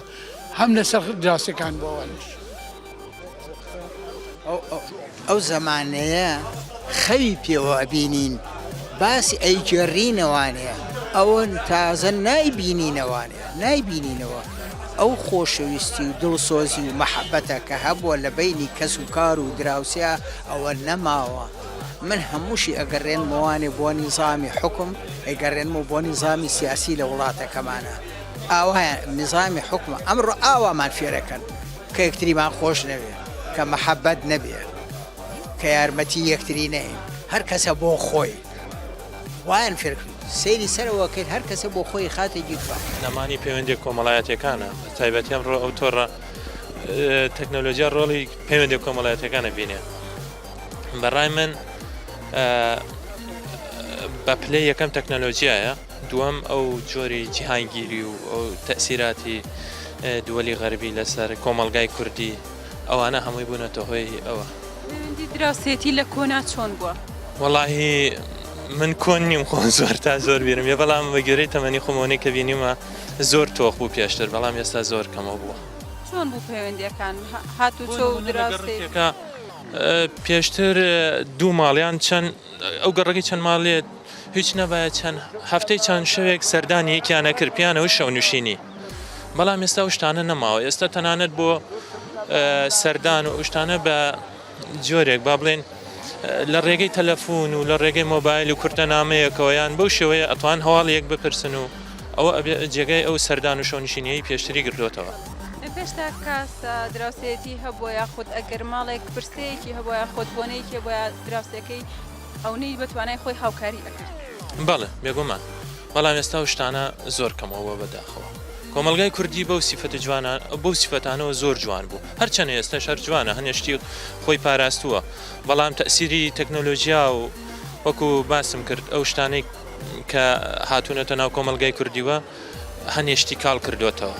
هەم لەسەر دراوسێکان بۆ ئەوانیش. ئەو زەمانەیە خەوی پێوە ئەبینین باسی ئەیگێڕینەوانێ ئەوە تازە نایبینینەوانێ نایبینینەوە ئەو خۆشەویستی و دڵسۆزی و مەحەبەتە کە هەبووە لە بەینی کەس و کار و دراوسێا ئەوە نەماوە من هەمووشی ئەگەڕێنمەوانێ بۆ نیزامی حوکم ئەیگەڕێنمەوە بۆ نیزامی سیاسی لە وڵاتەکەمانە ئاوایە نیزامی حوکمە ئەمڕۆ ئاوامان فێرەکەن کە یەکتریمان خۆش نەوێ، کە مەحەبەت نەبێ، کە یارمەتی یەکتری نەین، هەر کەسە بۆ خۆی. وایان فێر کردوین. سەیری سەرەوە کەین هەر کەسە بۆ خۆی خاتە گیرفان. نەمانی پەیوەندیە کۆمەڵایەتیەکانە بە تایبەتی ئەمڕۆ ئەو تۆڕە تەکنەلۆجیا ڕۆڵی پەیوەندیە کۆمەڵایەتیەکانە بینێ بەڕای من بە پلەی یەکەم تەکنەلۆجیایە دووەم ئەو جۆری جیهانگیری و ئەو تەئسیراتی دووەلی غەربی لەسەر کۆمەڵگای کوردی ئەوانە هەمووی بوونەتە هۆی ئەوە. پەیوەندی دراوسێتی لە کۆنا چۆن بووە؟ وەڵاهی من کۆن نیم خۆم زۆر تا زۆر بیرم یە بەڵام بە گوێرەی تەمەنی خۆم ئەوەنەی کە بینیومە زۆر تۆخ بوو پێشتر بەڵام ئێستا زۆر کەمەوە بووە. چۆن بوو پەیوەندیەکان هاتوچۆ و دراوسێ؟ پێشتر دوو ماڵیان چەند ئەو گەڕەکەی چەند ماڵێ هیچ نەبایە چەند هەفتەی چەند شەوێک سەردانی یەکیان ئەکرد پیانەوە شەونشینی بەڵام ئێستا ئەو شتانە نەماوە ئێستا تەنانەت بۆ سەردان و شتانە بە جۆرێک با بڵێن لە ڕێگەی تەلەفۆن و لە ڕێگەی مۆبایل و کورتە نامەیەکەوە یان بەو شێوەیە ئەتوان هەواڵ یەک بپرسن و ئەوە ئەبێ جێگای ئەو سەردان و شەونشینیی پێشتری گرتووەتەوە. لە پێشدا کاسە دراوسێیەتی هەبووە یاخود ئەگەر ماڵێک پرسەیەکی هەبووە یاخود بۆنەیەکی هەبووە دراوسێکەی ئەونەی بە توانای خۆی هاوکاری ئەکرد. بەڵێ بێگومان بەڵام ئێستا ئەو شتانە زۆر کەمەوە بووە بەداخەوە کۆمەڵگای کوردی بەو سیفەتە جوانە بەو سیفەتانەوە زۆر جوان بوو هەرچەنە ئێستاش هەر جوانە هەنێ شتی خۆی پاراستووە بەڵام تەئسیری تەکنۆلۆژیا و وەکو باسم کرد ئەو شتانەی کە هاتوونەتە ناو کۆمەڵگای کوردیوە هەنێ شتی کاڵ کردووەتەوە.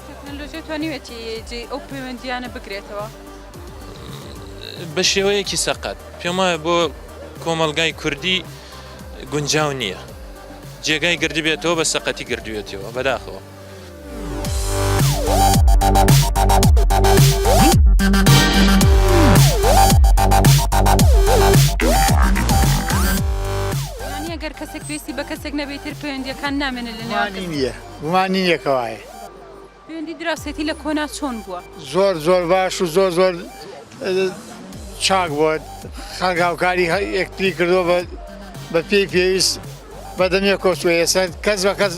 تەکنەلۆژیا توانیویەتی جێی ئەو پەیوەندییانە بگرێتەوە؟ بە شێوەیەکی سەقەت پێم وایە بۆ کۆمەڵگای کوردی گونجاو نییە جێگای گردبێتەوە بە سەقەتی گردوێتەوە بەداخەوە. گەر کەسێک پێویستی بە کەسێک نەبێت تر پەیوەندیەکان نامێنێت لە نێوان نییە گومانی نییە کەوایە پەیوەندی دراوسێتی لە کۆنا چۆن بووە؟ زۆر زۆر باش و زۆر زۆر چاک بووە خەڵک هاوکاری یەکتری کردووە بە بە پێی پێویست بەدەم یەکۆ چووە ئێستا کەس بە کەس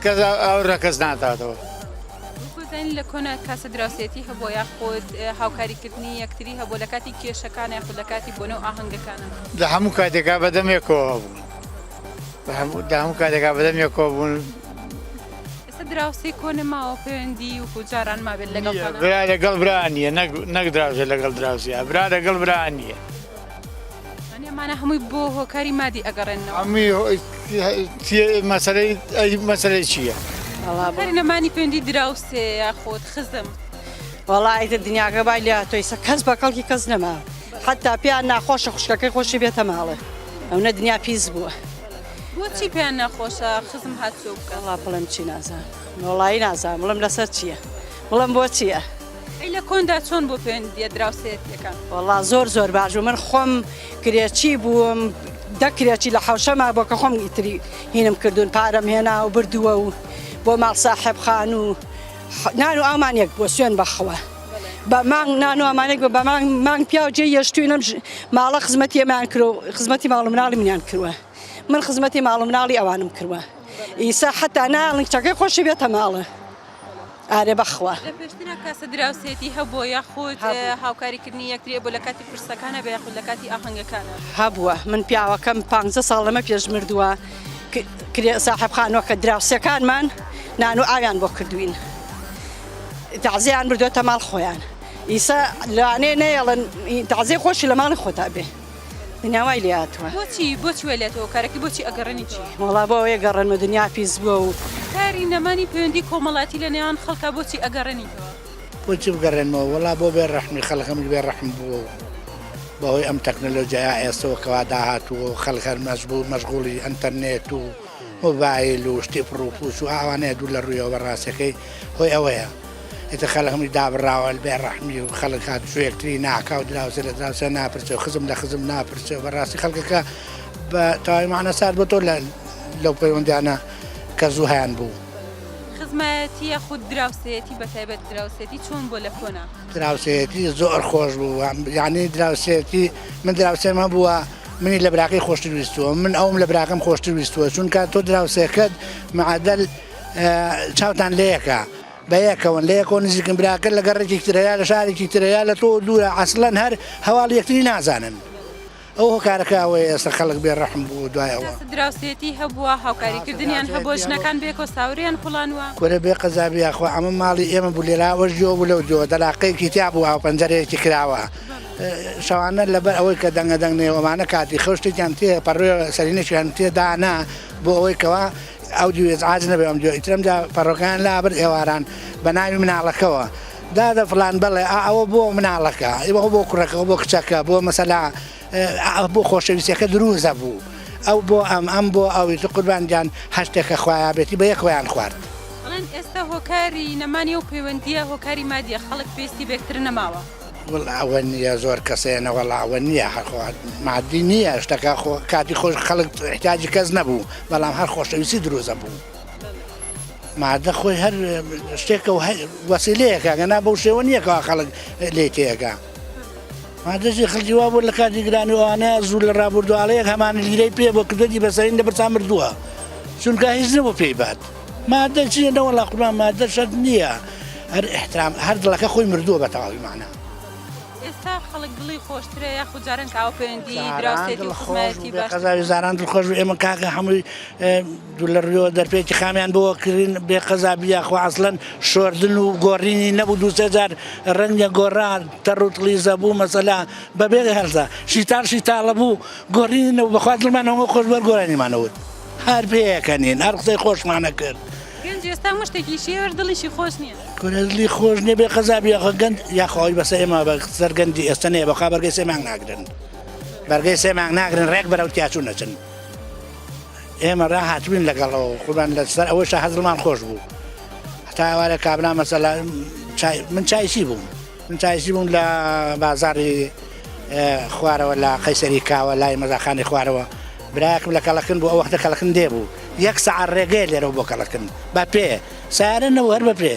کەس ئاور لە کەس ناداتەوە. وەکو لە کۆنا کاسە دراوسێتی هەبووە یاخود هاوکاریکردنی یەکتری هەبووە لە کاتی کێشەکان یاخود لە کاتی بۆنە و ئاهەنگەکانە؟ لە هەموو کاتێکا بەدەم یەکەوە هەبوون لە هەموو کاتێکا بەدەم یەکەوە بوون. ئێستا دراوسێ کۆنە ماوە پەیوەندی وەکو جاران مابێت لەگەڵتان؟ برا لەگەڵ برا نییە نەک نەک دراوسێ لەگەڵ دراوسێ برا لەگەڵ برا نییە. یانی ئەمانە هەمووی بۆ هۆکاری مادی ئەگەڕێنەوە؟ هەمووی مەسەلەی ئەی مەسەلەی چییە؟ هۆکاری نەمانی پەیوەندی دراوسێ یاخود خزم؟ وەڵا ئیتر دنیاکە وای لێ هاتووە ئیستا کەس بە کەڵکی کەس نەما حەتا پێیان ناخۆشە خوشکەکەی خۆشی بێتە ماڵێ ئەونە دنیا پیس بووە. بۆچی پێیان ناخۆشە خزم هاتوچۆ بکەن؟ وەڵا بڵێم چی نازانم وەڵایی نازانم بڵێم لەسەر چییە بڵێم بۆ چییە؟ ئەی لە کۆندا چۆن بۆ پەیوەندییە دراوسێیەتییەکان؟ وەڵا زۆر زۆر باش بوو من خۆم کرێچی بووم دە کرێچی لە حەوشەما بۆ کە خۆم ئیتری هینم کردوون پارەم هێنا و بردووە و بۆ ماڵ ساحێب خانوو نان و ئاومان یەک بووە سوێن بەخوا. بە مانگ نان و ئەمانێک بە مانگ مانگ پیاو جێ یەشتوین ئەم ماڵە خزمەتی ئەمان کرد خزمەتی ماڵ و مناڵی منیان کردووە من خزمەتی ماڵ و مناڵی ئەوانم کردووە ئیسا حتا ناڵن کچەکەی خۆشی بێتە ماڵە ئارێ بەخوا. لە پێشترا کاسە دراوسێتی هەبووە یاخود هاوکاریکردنی یەکتری هەبووە لە کاتی پرسەکانە بێ یاخود لە کاتی ئاهەنگەکانە؟ هەبووە من پیاوەکەم پانزە ساڵ لەمە پێش مردووە کرێ ساحێب خانووەکە دراوسێکانمان نان و ئاویان بۆ کردوین تەعزیەیان بردووەتە ماڵ خۆیان ئیسا لەوانەیە نەیەڵن تەعزیە خۆشی لە ماڵی خۆتا بێ دنیا وای لێ هاتووە. بۆچی بۆچی وای لێ هاتووە هۆکارەکەی بۆچی ئەگەڕێنی چی؟ وەڵا بۆ ئەوەیە گەڕێنمە دنیا پیس بووە و. هۆکاری نەمانی پەیوەندی کۆمەڵاتی لە نێوان خەڵکا بۆچی ئەگەڕێنیتەوە؟ بۆچی بگەڕێنمەوە وەڵا بۆ بێ ڕەحمی خەڵک هەمووی بێ ڕەحم بووە و بەهۆی ئەم تەکنەلۆجیایە ئێستەوە کەوا داهاتووە و خەڵک هەر مەجبوور مەشغوڵی ئەنتەرنێت و مۆبایل و شتی پڕوپووچ و ئاوانەیە دوور لە ڕوویەوە بە ڕاستەکەی هۆی ئەوەیە ئیتر خەڵک هەمووی دابڕاوە بێ ڕەحمی و خەڵک هاتوچۆ یەکتری ناکا و دراوسێ لە دراوسێ ناپرسێ و خزم لە خزم ناپرسێ و بەڕاستی خەڵکەکە بە تەواوی مەعنا سارد بۆ تۆ لەو پەیوەندیانە کە زوو هەیان بوو. خزمایەتی یاخود دراوسێیەتی بە تایبەت دراوسێتی چۆن بووە لە کۆنا؟ دراوسێیەتی زۆر خۆش بوو یانی دراوسێتی من دراوسێم هەبووە منی لە براکەی خۆشتر ویستووە من ئەوم لە براکەم خۆشتر ویستووە چونکە تۆ دراوسێکەت معادل چاوتان لەیەکە بەیەکەوەن لەیەکەوە نزیکن براکەت لە گەڕەکێکی ترە یا لە شارێکی ترە یا لە تۆ دوورە ئەسڵەن هەر هەواڵی یەکتری نازانن ئەو هۆکارەکە ئەوەیە ئێستا خەڵک بێ ڕەحم بوو دوای ئەوە. کەس دراوسێتی هەبووە هاوکاریکردنیان هەبووە ژنەکان بەیەکەوە ساوریان کوڵانوە. کورە بێ قەزابی یاخوا ئەمە ماڵی ئێمە بوو لێرە ئەوەش جۆ بوو لەو جۆ دەلاقەیەکی تیا بوو ئاو پەنجەرەیەکی کراوە شەوانە لەبەر ئەوەی کە دەنگە دەنگ نێ ئەمانە کاتی خەو شتێکیان تێ پەڕۆ سەرینێکیان تێ دانا بۆ ئەوەی کەوا ئەو دیو ئیزعاج نەبێ ئەم دیو ئیتر ئەمجا پەڕۆکەیان لابرد ئێواران بە ناوی مناڵەکەوە دادە فڵان بەڵێ ئا ئەوە بۆ مناڵەکە ئەوە بۆ کوڕەکە بۆ کچەکە بۆ مەسەلا بۆ خۆشەویستەکە دروزە بوو ئەو بۆ ئەم ئەم بۆ ئەوی تو قوربان گیان هەر شتێکە خوایە بێتی بە یەکەوەیان خوارد. ئەڵێن ئێستا هۆکاری نەمانی ئەو پەیوەندییە هۆکاری مادیە خەڵک پێویستی بەیەکتر نەماوە. وەڵا ئەوە نییە زۆر کەس هەیە نەوەڵا ئەوە نییە هەر خۆ مادی نییە شتەکە خۆ کاتی خۆش خەڵک احتیاجی کەس نەبوو بەڵام هەر خۆشەویستی دروزە بوو مادە خۆی هەر شتێکە و وەسیلەیەکە گەنا بەو شێوە نییە کەوا خەڵک لێ تێگا مادەشی خەڵکی وا بوو لە کاتی گرانی ئەوانە زوو لە ڕابردوواڵەیەک هەمان لیرەی پێ بۆ کردەتی بەسەرین لە برسان مردووە چونکە هیچ نەبوو پێی بات مادە چیە نەوەڵا قوربان مادە شەرت نییە هەر احترام هەر دڵەکە خۆی مردووە بە تەواوی مانا. ئێستا خەڵک دڵی خۆشترە یاخود جاران کە ئاو پەیوەندی دراوسێتی و خزمایەتی باشتر قەزاوی زاران دڵخۆش بوو ئێمە کاکە هەمووی دوو لە ڕوویەوە دەرپێکی خامیان بۆ کردین بێ قەزا بیا خۆ ئەسڵەن شۆردن و گۆڕینی نەبوو دوو سێ جار ڕەنگە گۆڕا تەڕ و تڵیزە بوو مەسەلا بەبێ هەرزە شیتاڵ شیتاڵە بوو گۆڕینی نەبوو بەخوا دڵمان هەموو خۆش بەر گۆرانیمانەوت هەر پێکەنین هەر قسەی خۆشمانە کرد. گەنج ئێستا مشتێکی شێوەر دڵیشی خۆش نییە. کورە دڵی خۆش نییە بێ قەزا بی یاخوا گەنج یاخوا ئەوی بەسە ئێمە بە سەر گەنجی ئێستا نییە بەخوا بەرگەی سێ مانگ ناگرن بەرگەی سێ مانگ ناگرن ڕێک بەرەو تیاچوون نەچن ئێمە ڕا هاتبووین لەگەڵەوە قوربان لەسەر ئەوەشە هەزڵمان خۆش بوو هەتا ئێوارە کابرا مەسەلا چای من چایچی بووم من چایچی بووم لە بازاڕی خوارەوە لە قەیسەری کاوە لای مەزاخانی خوارەوە برایەکم لە کەڵەکن بوو ئەو وەختە کەڵەکن دێ بوو یەک سەعات ڕێگەیە لێرەوە بۆ کەڵەکن بە پێ سیارە نەبوو هەر بە پێ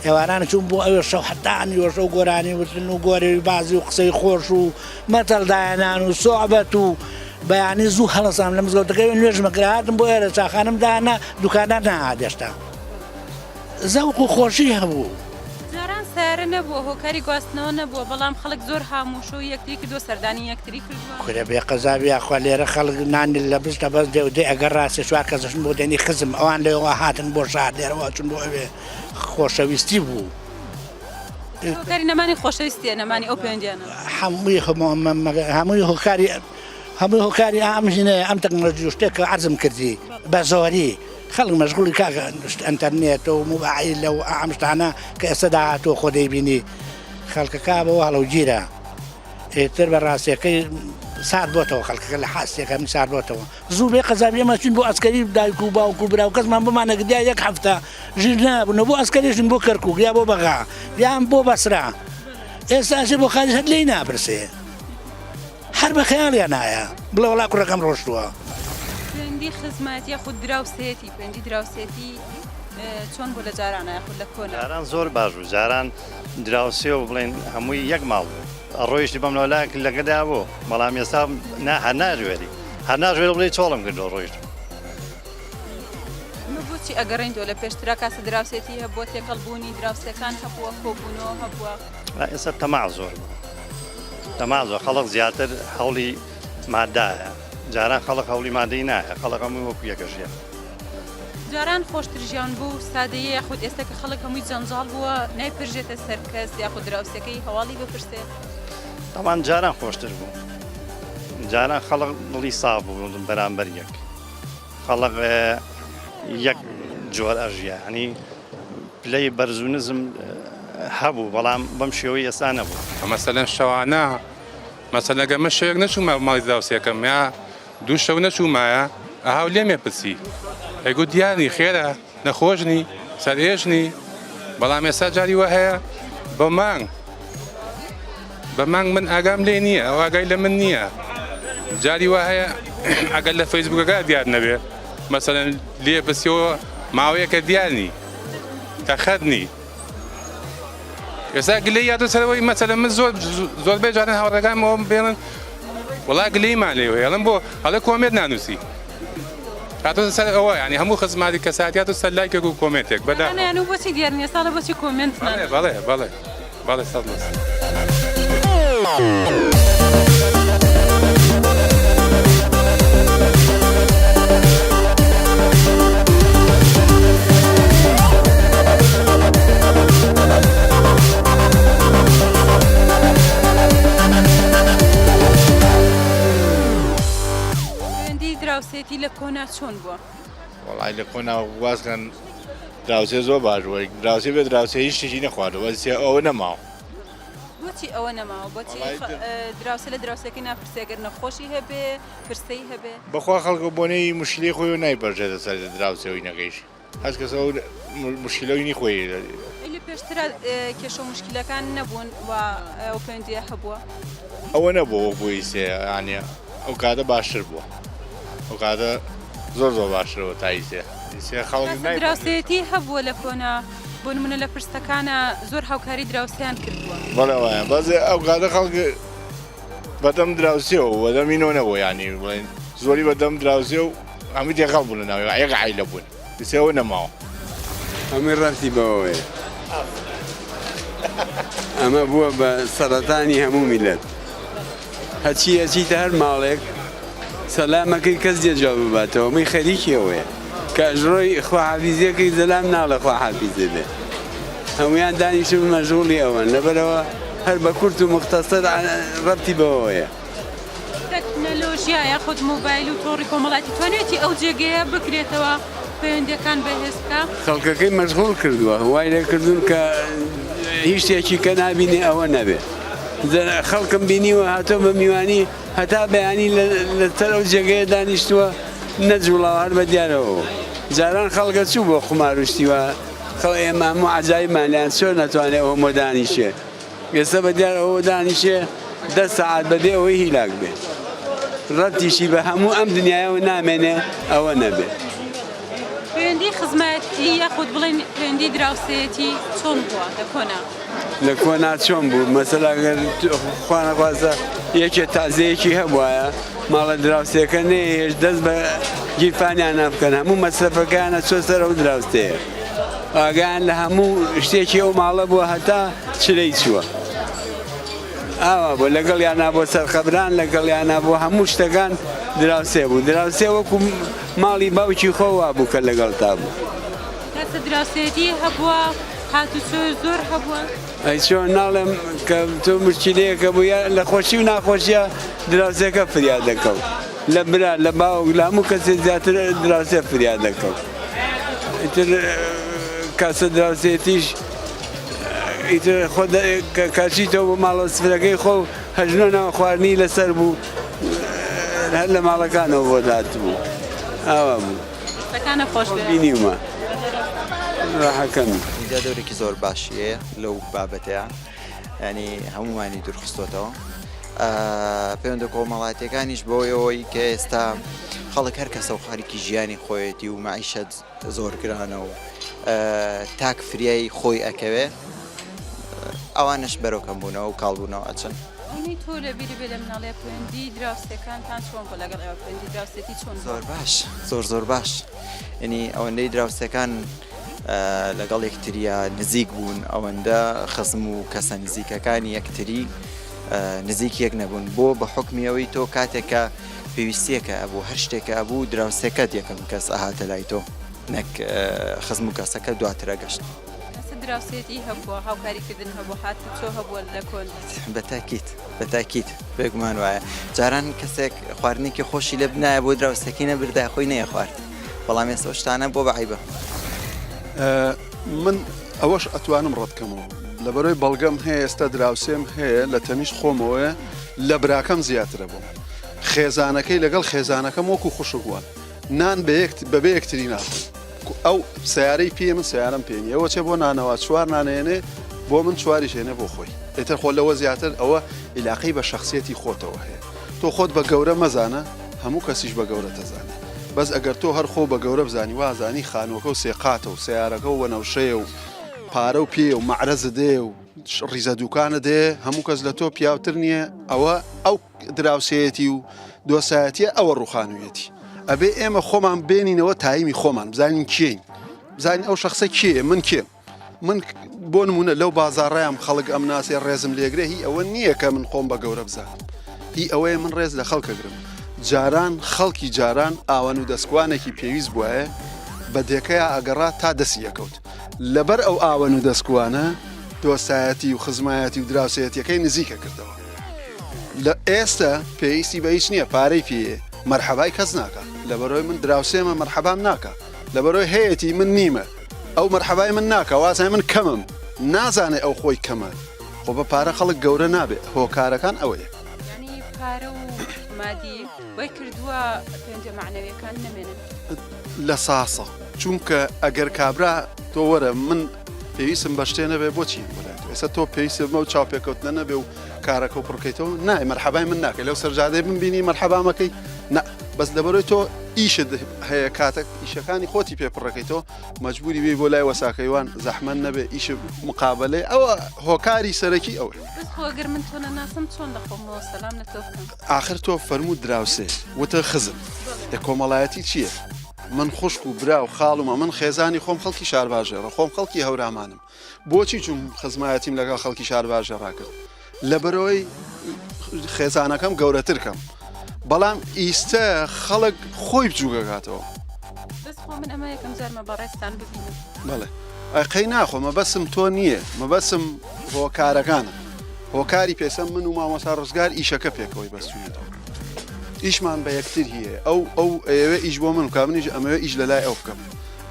ئێواران چوون بۆ ئەوێ شەو هەتا نیوەشەو گۆرانی وتن و گۆرەوی بازی و قسەی خۆش و مەتەڵ دایەنان و سۆعبەت و بەیانی زوو هەڵەسام لە مزگەوتەکەی نوێژمە کرا هاتم بۆ ئێرە چاخانم دانا دوکاندار نەهات هێشتا زەوق و خۆشی هەبوو. جاران سەیارە نەبووە هۆکاری گواستنەوە نەبووە بەڵام خەڵک زۆر هاموشۆی یەکتری کردووە سەردانی یەکتری کردووە. کورە بێ قەزابی یاخوا لێرە خەڵک نانی لە بستە بەس دێ و دێ ئەگەڕا سێ چوار کەس ئەچون بۆ دێنی خزم ئەوان لەوێوە هاتن بۆ شار لێرەوە ئەچون بۆ ئەوێ خۆشەویستی بوو. هۆکاری نەمانی خۆشەویستیە نەمانی ئەو پەیوەندیانە. هەمووی هەمووی هۆکاری هەمووی هۆکاری ئەم ژینەیە ئەم تەکنەلۆژی و شتێک کە عەرزم کردی بە زۆری خەڵک مەشغوڵی کاکە ئەنتەرنێتە و موبایلە و ئەم شتانە کە ئێستا داهاتووە خۆ دەیبینی خەڵکەکە بەوە هەڵەوگیرە ئیتر بە ڕاستیەکەی سارد بۆتەوە خەڵکەکە لە حاستێکە من سارد بۆتەوە زوو بێ قەزابی ئێمە چین بۆ ئەسکەری دایک و باوک و برا و کەسمان بۆمان نەگردیا یەک هەفتە ژیر نابوون بۆ ئەسکەریشن بۆ کەرکوک یا بۆ بەغا یان بۆ بەسرا ئێستاشێ بۆ خارج هەر لێی ناپرسێ هەر بە خەیاڵیان نایە بڵێ وەڵا کوڕەکەم ڕۆشتووە. پەیوەندی خزمایەتی یاخود دراوسێتی پەیوەندی دراوسێتی. چۆن بوو لە جارانە یاخود لە کۆنا؟ جاران زۆر باش بوو جاران دراوسێ و بڵێن هەمووی یەک ماڵ بوو ڕۆیشتی بەم لەولا لەگەدا بوو بەڵام ئێستا نا هەر ناژوێری هەر ناژوێری بڵێ چۆڵم کردو ڕۆیشت ئەمە بۆچی ئەگەڕێنیتەوە لە پێشترا کاسە دراوسێتی هەبووە تێکەڵ بوونی دراوسێکان هەبووە کۆبوونەوە هەبووە؟ ئێستا تەماع زۆر بوو تەماع زۆر خەڵک زیاتر هەوڵی مادایە جاران خەڵک هەوڵی مادەی نایە خەڵک هەمووی وەکو یەکە ژیان. جاران خۆشتر ژیان بوو سادەیە یاخود ئێستا کە خەڵک هەمووی جەنجاڵ بووە نایپرژێتە سەر کەس یاخود دراوسێکەی هەواڵی بپرسێ؟ تەبعەن جاران خۆشتر بوو جاران خەڵک دڵی ساف بوو بەرامبەر یەک خەڵک یەک جۆر ئەژیا ینی پلەی بەرز و نزم هەبوو بەڵام بەم شێوەی ئێستا نەبوو. مەسەلەن شەوانە مەسەلەن ئەگەر من شەوێک نەچوومە ماڵی دراوسێکەم یا دوو شەو نەچوومایە ئەها و لێمێ پرسی ئەیگوت دیار نی خێرە نەخۆش نی سەرئێش نی بەڵام ئێستا جاری وا هەیە بە مانگ بە مانگ من ئاگام لێ نییە ئەو ئاگای لە من نییە جاری وا هەیە ئەگەر لە فەیسبووکەکە دیار نەبێ مەسەلەن لێ پرسیەوە ماوەیەکە دیار نی تەخەت نی ئێستا گلەی یادە سەرەوەی مەسەلە من زۆر زۆربەی جاران هاوڕێکانم ئەوە بێڵن وڵا گلەیمان لێ هەیە بۆ ئەڵێ comment نانووسی هاتۆتە سەر ئەوە ینی هەموو خزماتی کەساتیات و سەر لایکێک و comment ێک بەدا یان و بۆچی دیار نییە ساڵە بۆچی comment بەڵێ بەڵێ بەڵێ بەڵێ سەد لە سەد. پەیوەندی دراوسێتی لە کۆنا چۆن بووە؟ وەڵای لە کۆنا وازکەن دراوسێ زۆر باش بووە دراوسێ بێ دراوسێ هیچ شتێکی نەخواردووە بەس ئەوە نەماوە. بۆچی ئەوە نەماوە بۆچی دراوسێ لە دراوسێکەی ناپرسێ گەر نەخۆشی هەبێ پرسەی هەبێ؟ بەخوا خەڵکە بۆنەی مشکلەی خۆی و نایپەرژێتە سەر دراوسێ و نەکەیش هەر کەسە و مشکلەی خۆی. ئەی لە پێشترا کێشە و مشکلەکان نەبوون و ئەو پەیوەندییە هەبووە؟ ئەوە نەبووە وەکو ئیسێ یانێ ئەو کاتە باشتر بووە ئەو کاتە زۆر زۆر باشترەوە تا ئیسێ ئیسێ خەڵک دراوسێتی هەبووە لە کۆنا بۆ نمونە لە پرسەکانە زۆر هاوکاری دراوسیان کردووە. بەڵێ وایە بەس ئەو کاتە خەڵک بەدەم دراوسێ و بەدەم ئینۆ نەبوو یانی بڵێن زۆری بەدەم دراوسێ و هەمووی تێکەڵ بوون لە ناوی یەک عایلە بوون ئیسێ ئەوە نەماوە. هەمووی ڕەبتی بەوەیە ئەمە بووە بە سەرەتانی هەموو میلەت هەچی ئەچیتە هەر ماڵێک سەلامەکەی کەس نیە جواب بباتەوە مەی خەریکی ئەوەیە کە ئەژڕۆی خواحافیزیەکەی زەلام ناڵێ خواحافیزێ بێ هەمویان دانیشتن مەشغوڵی ئەوەن لەبەرەوە هەر بە کورت و مختصر ڕەبتی بەوەیە. تەکنەلۆژیا یاخود مۆبایل و تۆڕی کۆمەڵایەتی توانیویەتی ئەو جێگەیە بکرێتەوە پەیوەندیەکان بەهێز بکا؟ خەڵکەکەی مەشغوڵ کردووە وای لێکردوون کە هیچ شتێکی کە نابینێ ئەوە نەبێ خەڵکم بینیوە هاتۆ بە میوانی هەتا بەیانی لەسەر ئەو جێگەیە دانیشتووە نەجوڵاوە هەر بە دیارەوە جاران خەڵکە چوو بۆ قومار و شتی وا خەڵ ئێمە هەموو عەجایبمان لایان چۆن نەتوانێ ئەوە مۆ دانیشێ ئێستا بە دیار ئەوە دانیشێ دە سەعات بەبێ ئەوەی هیلاک بێ ڕەتیشی بە هەموو ئەم دنیایەوە نامێنێ ئەوە نەبێ. پەیوەندی خزمایەتی یاخود بڵێین پەیوەندی دراوسێیەتی چۆن بووە لە کۆنا؟ لە کۆنا چۆن بوو مەسەلا گەر خوانەخواستە یەکێ تازەیەکی هەبوایە ماڵە دراوسێکە نەیهێشت دەست بە گیرفانیانە بکەن هەموو مەسرەفەکەیانە چۆ سەر ئەو دراوسێیە ئاگایان لە هەموو شتێکی ئەو ماڵە بووە هەتا چرەی چووە ئاوا بوو لەگەڵیانا بۆ سەرقەبران لەگەڵیانا بۆ هەموو شتەکان دراوسێ بوو دراوسێ وەکو ماڵی باوکی خۆ وابوو کە لەگەڵتا بوو. کەسە دراوسێتی هەبووە هاتوچۆ زۆر هەبووە؟ ئەی چۆن ناڵێم کە تۆ مشکیلەیەکە بوو یا لە خۆشی و ناخۆشیە دراوسێکە فریا دەکەوت لە برا لە باوک لە هەموو کەسێ زیاتر دراوسێ فریا دەکەوت ئیتر کاسە دراوسێتیش ئیتر خۆ کاچیتەوە بۆ ماڵە سفرەکەی خۆ هەژنۆ ناو خواردنی لەسەر بوو هەر لە ماڵەکانەوە بۆ داتبوو ئاوا بوو. دەستەکانە خۆش بێ. بینیومە ڕاحەکەمی. میدیا دەورێکی زۆر باشی هەیە لەو بابەتەیە ینی هەمومانی دوورخستۆتەوە پەیوەندە کۆمەڵاتیەکانیش بەوەی ئەوەی کە ئێستا خەڵک هەر کەسە و خەریکی ژیانی خۆیەتی و مەعیشەت زۆر گرانە و تاک فریای خۆی ئەکەوێ ئەوانش بەرەو کەمبوونەوە و کاڵبوونەوە ئەچن. ئەوەی تۆ لە بیری بێ لە مناڵیا پەیوەندی دراوسێکانتان چۆن بوو لەگەڵ ئێوە پەیوەندی دراوسێتی چۆن بوو؟ زۆر باش زۆر زۆر باش یعنی ئەوەندەی دراوسێکان لەگەڵ یەکتریا نزیک بوون ئەوەندە خزم و کەسە نزیکەکانی یەکتری نزیک یەک نەبوون بۆ بە حوکمی ئەوەی تۆ کاتێک کە پێویستیەکە ئەبوو هەر شتێکە ئەبوو دراوسێکەت یەکەم کەس ئەهاتە لای تۆ نەک خزم و کەسەکە دواترە گەشت. ئێستا دراوسێتی هەبووە هاوکاریکردن هەبوو هاتوچۆ هەبووە لە کۆن. بەتاکید بەتاکید بێگومان وایە جاران کەسێک خواردنێکی خۆشی لێ بنایە بۆ دراوسێکەی نەبردایە خۆی نەیەخوارد بەڵام ئێستا ئەو شتانە بۆ بە عەیبە. من ئەوەش ئەتوانم ڕەتکەمەوە لەبەرەوەی بەڵگەم هەیە ئێستا دراوسێم هەیە لە تەنیشت خۆمەوەیە لە براکەم زیاترە بۆم خێزانەکەی لەگەڵ خێزانەکەم وەکو خوشک وان نان بەبێ یەکتری ناخۆن ئەو سیارەی پێ من سیارم پێ نییە ئەوە چێ بۆ نانەوە چوار نانێنێ بۆ من چواریش هێنێ بۆ خۆی ئیتر خۆ لەوە زیاتر ئەوە عیلاقەی بە شخصیەتی خۆتەوە هەیە تۆ خۆت بە گەورە مەزانە هەموو کەسیش بە گەورە تەزانێ بەس ئەگەر تۆ هەر خۆ بە گەورە بزانی وازانی خانووەکە و سێقاتە و سیارەکە و وەنەوشەیە و پارە و پێ و مەعرەزت دێ و ڕیزە دوکانە دێ هەموو کەس لە تۆ پیاوتر نییە ئەوە ئەو دراوسێیەتی و دۆسایەتیە ئەوە ڕوخانویەتی ئەبێ ئێمە خۆمان بێنینەوە تایمی خۆمان بزانین کێین بزانین ئەو شخصە کێ من کێم من بۆ نمونە لەو بازاڕیان خەڵک ئەم ناسێ ڕێزم لێگرێ هی ئەوە نییە کە من خۆم بە گەورە بزانم هی ئەوەیە من ڕێز لە خەڵکەگرم جاران خەڵکی جاران ئاوەن و دەستکوانێکی پێویست بواە بە دێکەیە ئەگەڕا تا دەسی یەکەوت لەبەر ئەو ئاوەن و دەستکوانە دۆستایەتی و خزمایەتی و دراوسێتیەکەی نزیکە کردەوە لە ئێستە پێویستی بە هیچ نییە پارەی پێیە مەرحەبای کەس ناکا لەبەرەوەی من دراوسێمە مەرحەبام ناکا لەبەرەوەی هەیەتی من نیمە ئەو مەرحەبای من ناکا وازای من کەمم نازانێ ئەو خۆی کەمە خۆ بە پارە خەڵک گەورە نابێ هۆکارەکان ئەوەیە. یانی پارە و مادی وای کردووە پەیوەندیە مەعنەویەکان نەمێنن. لە ساسە چونکە ئەگەر کابرا تۆ وەرە من پێویستم بە شتێ نەبێ بۆچی بۆ لای تۆ ئێستا تۆ پێویستە بەو چاوپێکەوتنە نەبێ و کارەکە و پڕکەیتەوە نای مەرحەبای من ناکەی لەو سەرجادەی بمبینی مەرحەبامەکەی نا بەس لەبەرەوەی تۆ ئیشت هەیە کاتێک ئیشەکانی خۆتی پێ پڕەکەیتەوە مەجبوری بی بۆ لای وەساکەیوان زەحمەت نەبێ ئیش مقابلەی ئەوە هۆکاری سەرەکی ئەوەیە. بەس خۆ گەر من تۆ نەناسم چۆن لە خۆمەوە سەلام لە تۆ بکەم؟ ئاخر تۆ فەرموو دراوسێ وتە خزم ئێ کۆمەڵایەتی چییە؟ من خوشک و برا و خاڵومە من خێزانی خۆم خەڵکی شارباژێڕە خۆم خەڵکی هەورامانم بۆچی چووم خزمایەتیم لەگەڵ خەڵکی شارباژێڕا کرد لەبەرئەوەی خێزانەکەم گەورەتر کەم بەڵام ئیستە خەڵک خۆی بچووکەکاتەوە بەس خۆ من ئەمە یەکەم جارمە بەڕێزتان ببینم بەڵێ ئەقەی ناخۆ مەبەسم تۆ نییە مەبەسم هۆکارەکانە هۆکاری پێسەم من و مامۆسا ڕزگار ئیشەکە پێکەوەی بەستونێتەوە ئیشمان بە یەکتر هەیە ئەو ئەو ئەیەوێ ئیش بۆ من بکە منیش ئەمەوێ ئیش لە لای ئەو بکەم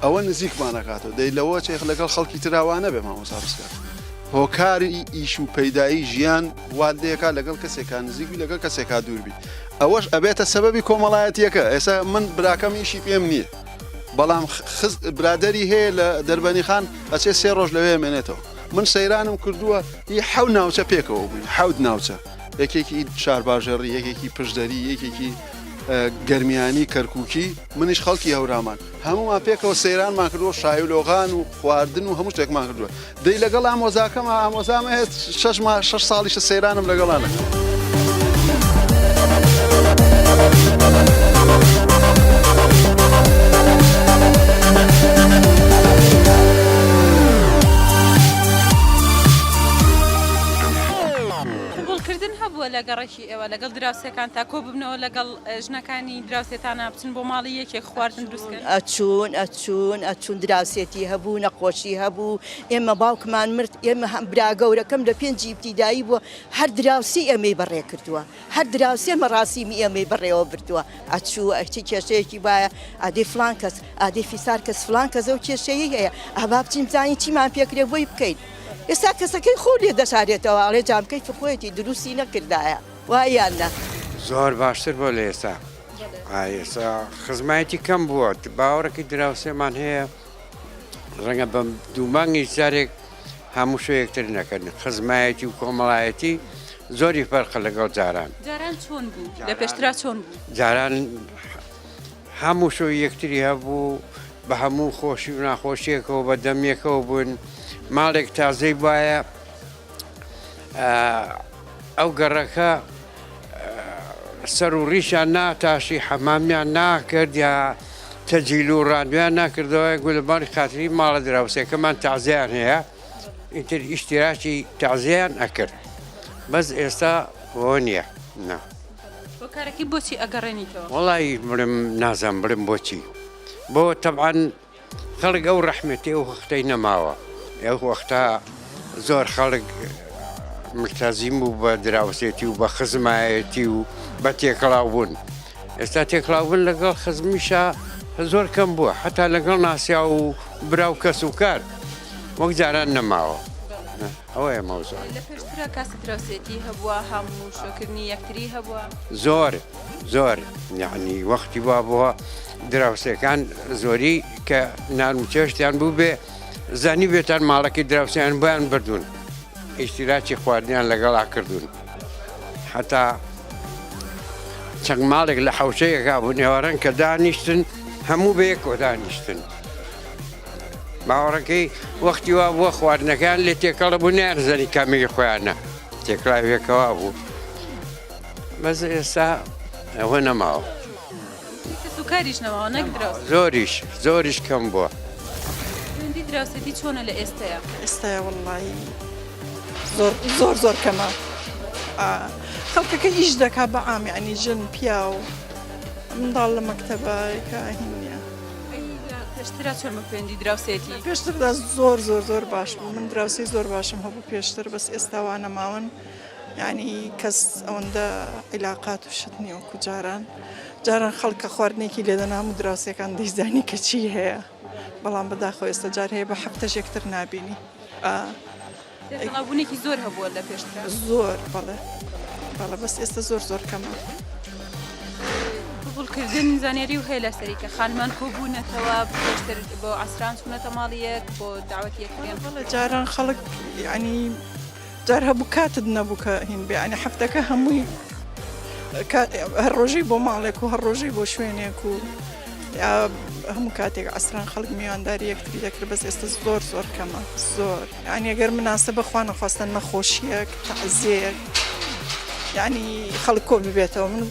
ئەوە نزیکمان ئەکاتەوە دەی لەوە چێخ لەگەڵ خەڵکی ترا وا نەبێ مامۆستا ڕزگار هۆکاری ئیش و پەیدایی ژیان وات لێکا لەگەڵ کەسێکا نزیک بی لەگەڵ کەسێکا دوور بی ئەوەش ئەبێتە سەبەبی کۆمەڵایەتیەکە ئێستا من براکەم ئیشی پێم نییە بەڵام برادری هەیە لە دەربەنی خان ئەچێ سێ ڕۆژ لەوێ مێنێتەوە من سەیرانم کردووە هی حەو ناوچە پێکەوە بووین حەوت ناوچە یەکێکی شارباژێڕی یەکێکی پشدەری یەکێکی گەرمیانی کەرکوکی منیش خەڵکی هەورامان هەموومان پێکەوە سەیرانمان کردووە شای و لۆغان و خواردن و هەموو شتێکمان کردووە دەی لەگەڵ ئامۆزاکەم ئامۆزام هەیە شەش ما شەش ساڵیشە سەیرانم لەگەڵا نەکرد. قبوڵکردن هەبووە لە گەڕەکی ئێوە لەگەڵ دراوسێکانتا کۆببنەوە لەگەڵ ژنەکانی دراوسێتانا بچن بۆ ماڵی یەکێک خواردن دروست کەن؟ ئەچوون ئەچوون ئەچوون دراوسێتی هەبوو نەخۆشی هەبوو ئێمە باوکمان مرد ئێمە هەم برا گەورەکەم لە پێنجی ئیبتیدایی بووە هەر دراوسێی ئێمەی بەڕێ کردووە هەر دراوسێ مەڕاسیمی ئێمەی بەڕێوە بردووە ئەچوو ئەچی کێشەیەکی بایە ئادەی فڵان کەس ئادەی فیسار کەس فڵان کەس ئەو کێشەیەی هەیە ئابا بچین بزانین چیمان پێکرێ بۆی بکەین ئێستا کەسەکەی خۆ لێ دەشارێتەوە ئەڵێ جامکەی خۆیەتی دروستی نەکردایە وایە یان نا؟ زۆر باشتر بووە لە ئێستا ئێستا خزمایەتی کەم بووە باوەڕێکی دراوسێمان هەیە ڕەنگە بە دوو مانگیش جارێک هەموو شوێ یەکتر نەکەن خزمایەتی و کۆمەڵایەتی زۆری فەرقە لەگەڵ جاران جاران چۆن بوو لە پێشترا چۆن بوو جاران. هەموو شۆی یەکتری هەبوو بە هەموو خۆشی و ناخۆشیەکەوە بە دەمیەکەوە بوون ماڵێک تازەی وایە ئەو گەڕەکە سەر و ڕیشیان ناتاشی حەمامیان ناکرد یا تەجیل و ڕاندویان ناکردەوە گولەبانی خاتری ماڵە دراوسێکەمان تازیان هەیە ئیتر ئیشتیراکی تازیان ئەکرد بەس ئێستا بۆ نییە نا. هۆکارەکەی بۆچی ئەگەڕێنیتەوە؟ وەڵی بڵێم نازانم بڵێم بۆچی بۆ تەبعەن خەڵک ئەو ڕەحمەتی ئەو وەختەی نەماوە ئەو وەختە زۆر خەڵک ملتەزیم بوو بە دراوسێتی و بە خزمایەتی و بە تێکەڵاو بوون ئێستا تێکڵاو بوون لەگەڵ خزمیشا زۆر کەم بووە حتا لەگەڵ ناسیا و برا و کەس و کار وەک جاران نەماوە ئەوەیە مەوزوع. لە پێشترا کاسی دراوسێتی هەبووە هەموو شۆکردنی یەکتری هەبووە؟ زۆر زۆر یعنی وەختی وا بووە دراوسێکان زۆری کە نان و چێشتیان بوو بێ زانی بێتان ماڵەکەی دراوسیان بۆیان بردوون ئیشتیراکی خواردنیان لەگەڵا کردوون حتا چەند ماڵێک لە حوشەیەکا بوو نێواران کە دانیشتن هەموو بەیەکەوە دانیشتن باوەڕەکەی وەختی وا بووە خواردنەکان لێ تێکەڵە بوو نارزەنی کامیلی خۆیانە تێکڵاویەکەوا بوو بەس ئێستا ئەوە نەماوە. کەسوکاریش نەماوە نەک دراوسێ. زۆریش زۆریش کەم بووە. پەیوەندی دراوسێتی چۆنە لە ئێستەیا؟ ئێستایا وەڵڵاهی زۆر زۆر زۆر کەمە خەڵکەکە ئیش دەکا بە عام یانی ژن پیاو منداڵ لە مەکتەبە کە هین نییە. پێشترا چۆن بوو پەیوەندی دراوسێتی؟ لە پێشتردا زۆر زۆر زۆر باش بوو من دراوسێی زۆر باشم هەبوو پێشتر بەس ئێستا وا نەماون. یانی کەس ئەوەندە عیلاقات و شت نییە وەکو جاران جاران خەڵک کە خواردنێکی لێدەنا هەموو دراوسێکان دەیزانی کە چی هەیە بەڵام بەداخەوە ئێستا جار هەیە بە هەفتەش یەکتر نابینی تێکەڵاوبوونێکی زۆر هەبووە لە پێشترا زۆر بەڵێ بەڵێ بەس ئێستا زۆر زۆر کەمە. قبوڵکردن زانیاری و هەیە لەسەری کە خانمان کۆبوونەتەوە پێشتر بۆ عەسران چوونەتە ماڵی یەک بۆ داوەتی یەکتریان بەڵێ جاران خەڵک یانی جار هەبوو کاتت نەبوو کە هین بێ یانی هەفتەکە هەمووی هەر ڕۆژەی بۆ ماڵێک و هەر ڕۆژەی بۆ شوێنێک و هەموو کاتێک عسران خەڵک میوانداری یەکتری دەکرد بەس ئێستا زۆر زۆر کەمە زۆر یانی ئەگەر مناسە بەخوا نەخواستە نەخۆشیەک تەعزیەک یعنی خەڵک کۆ ببێتەوە من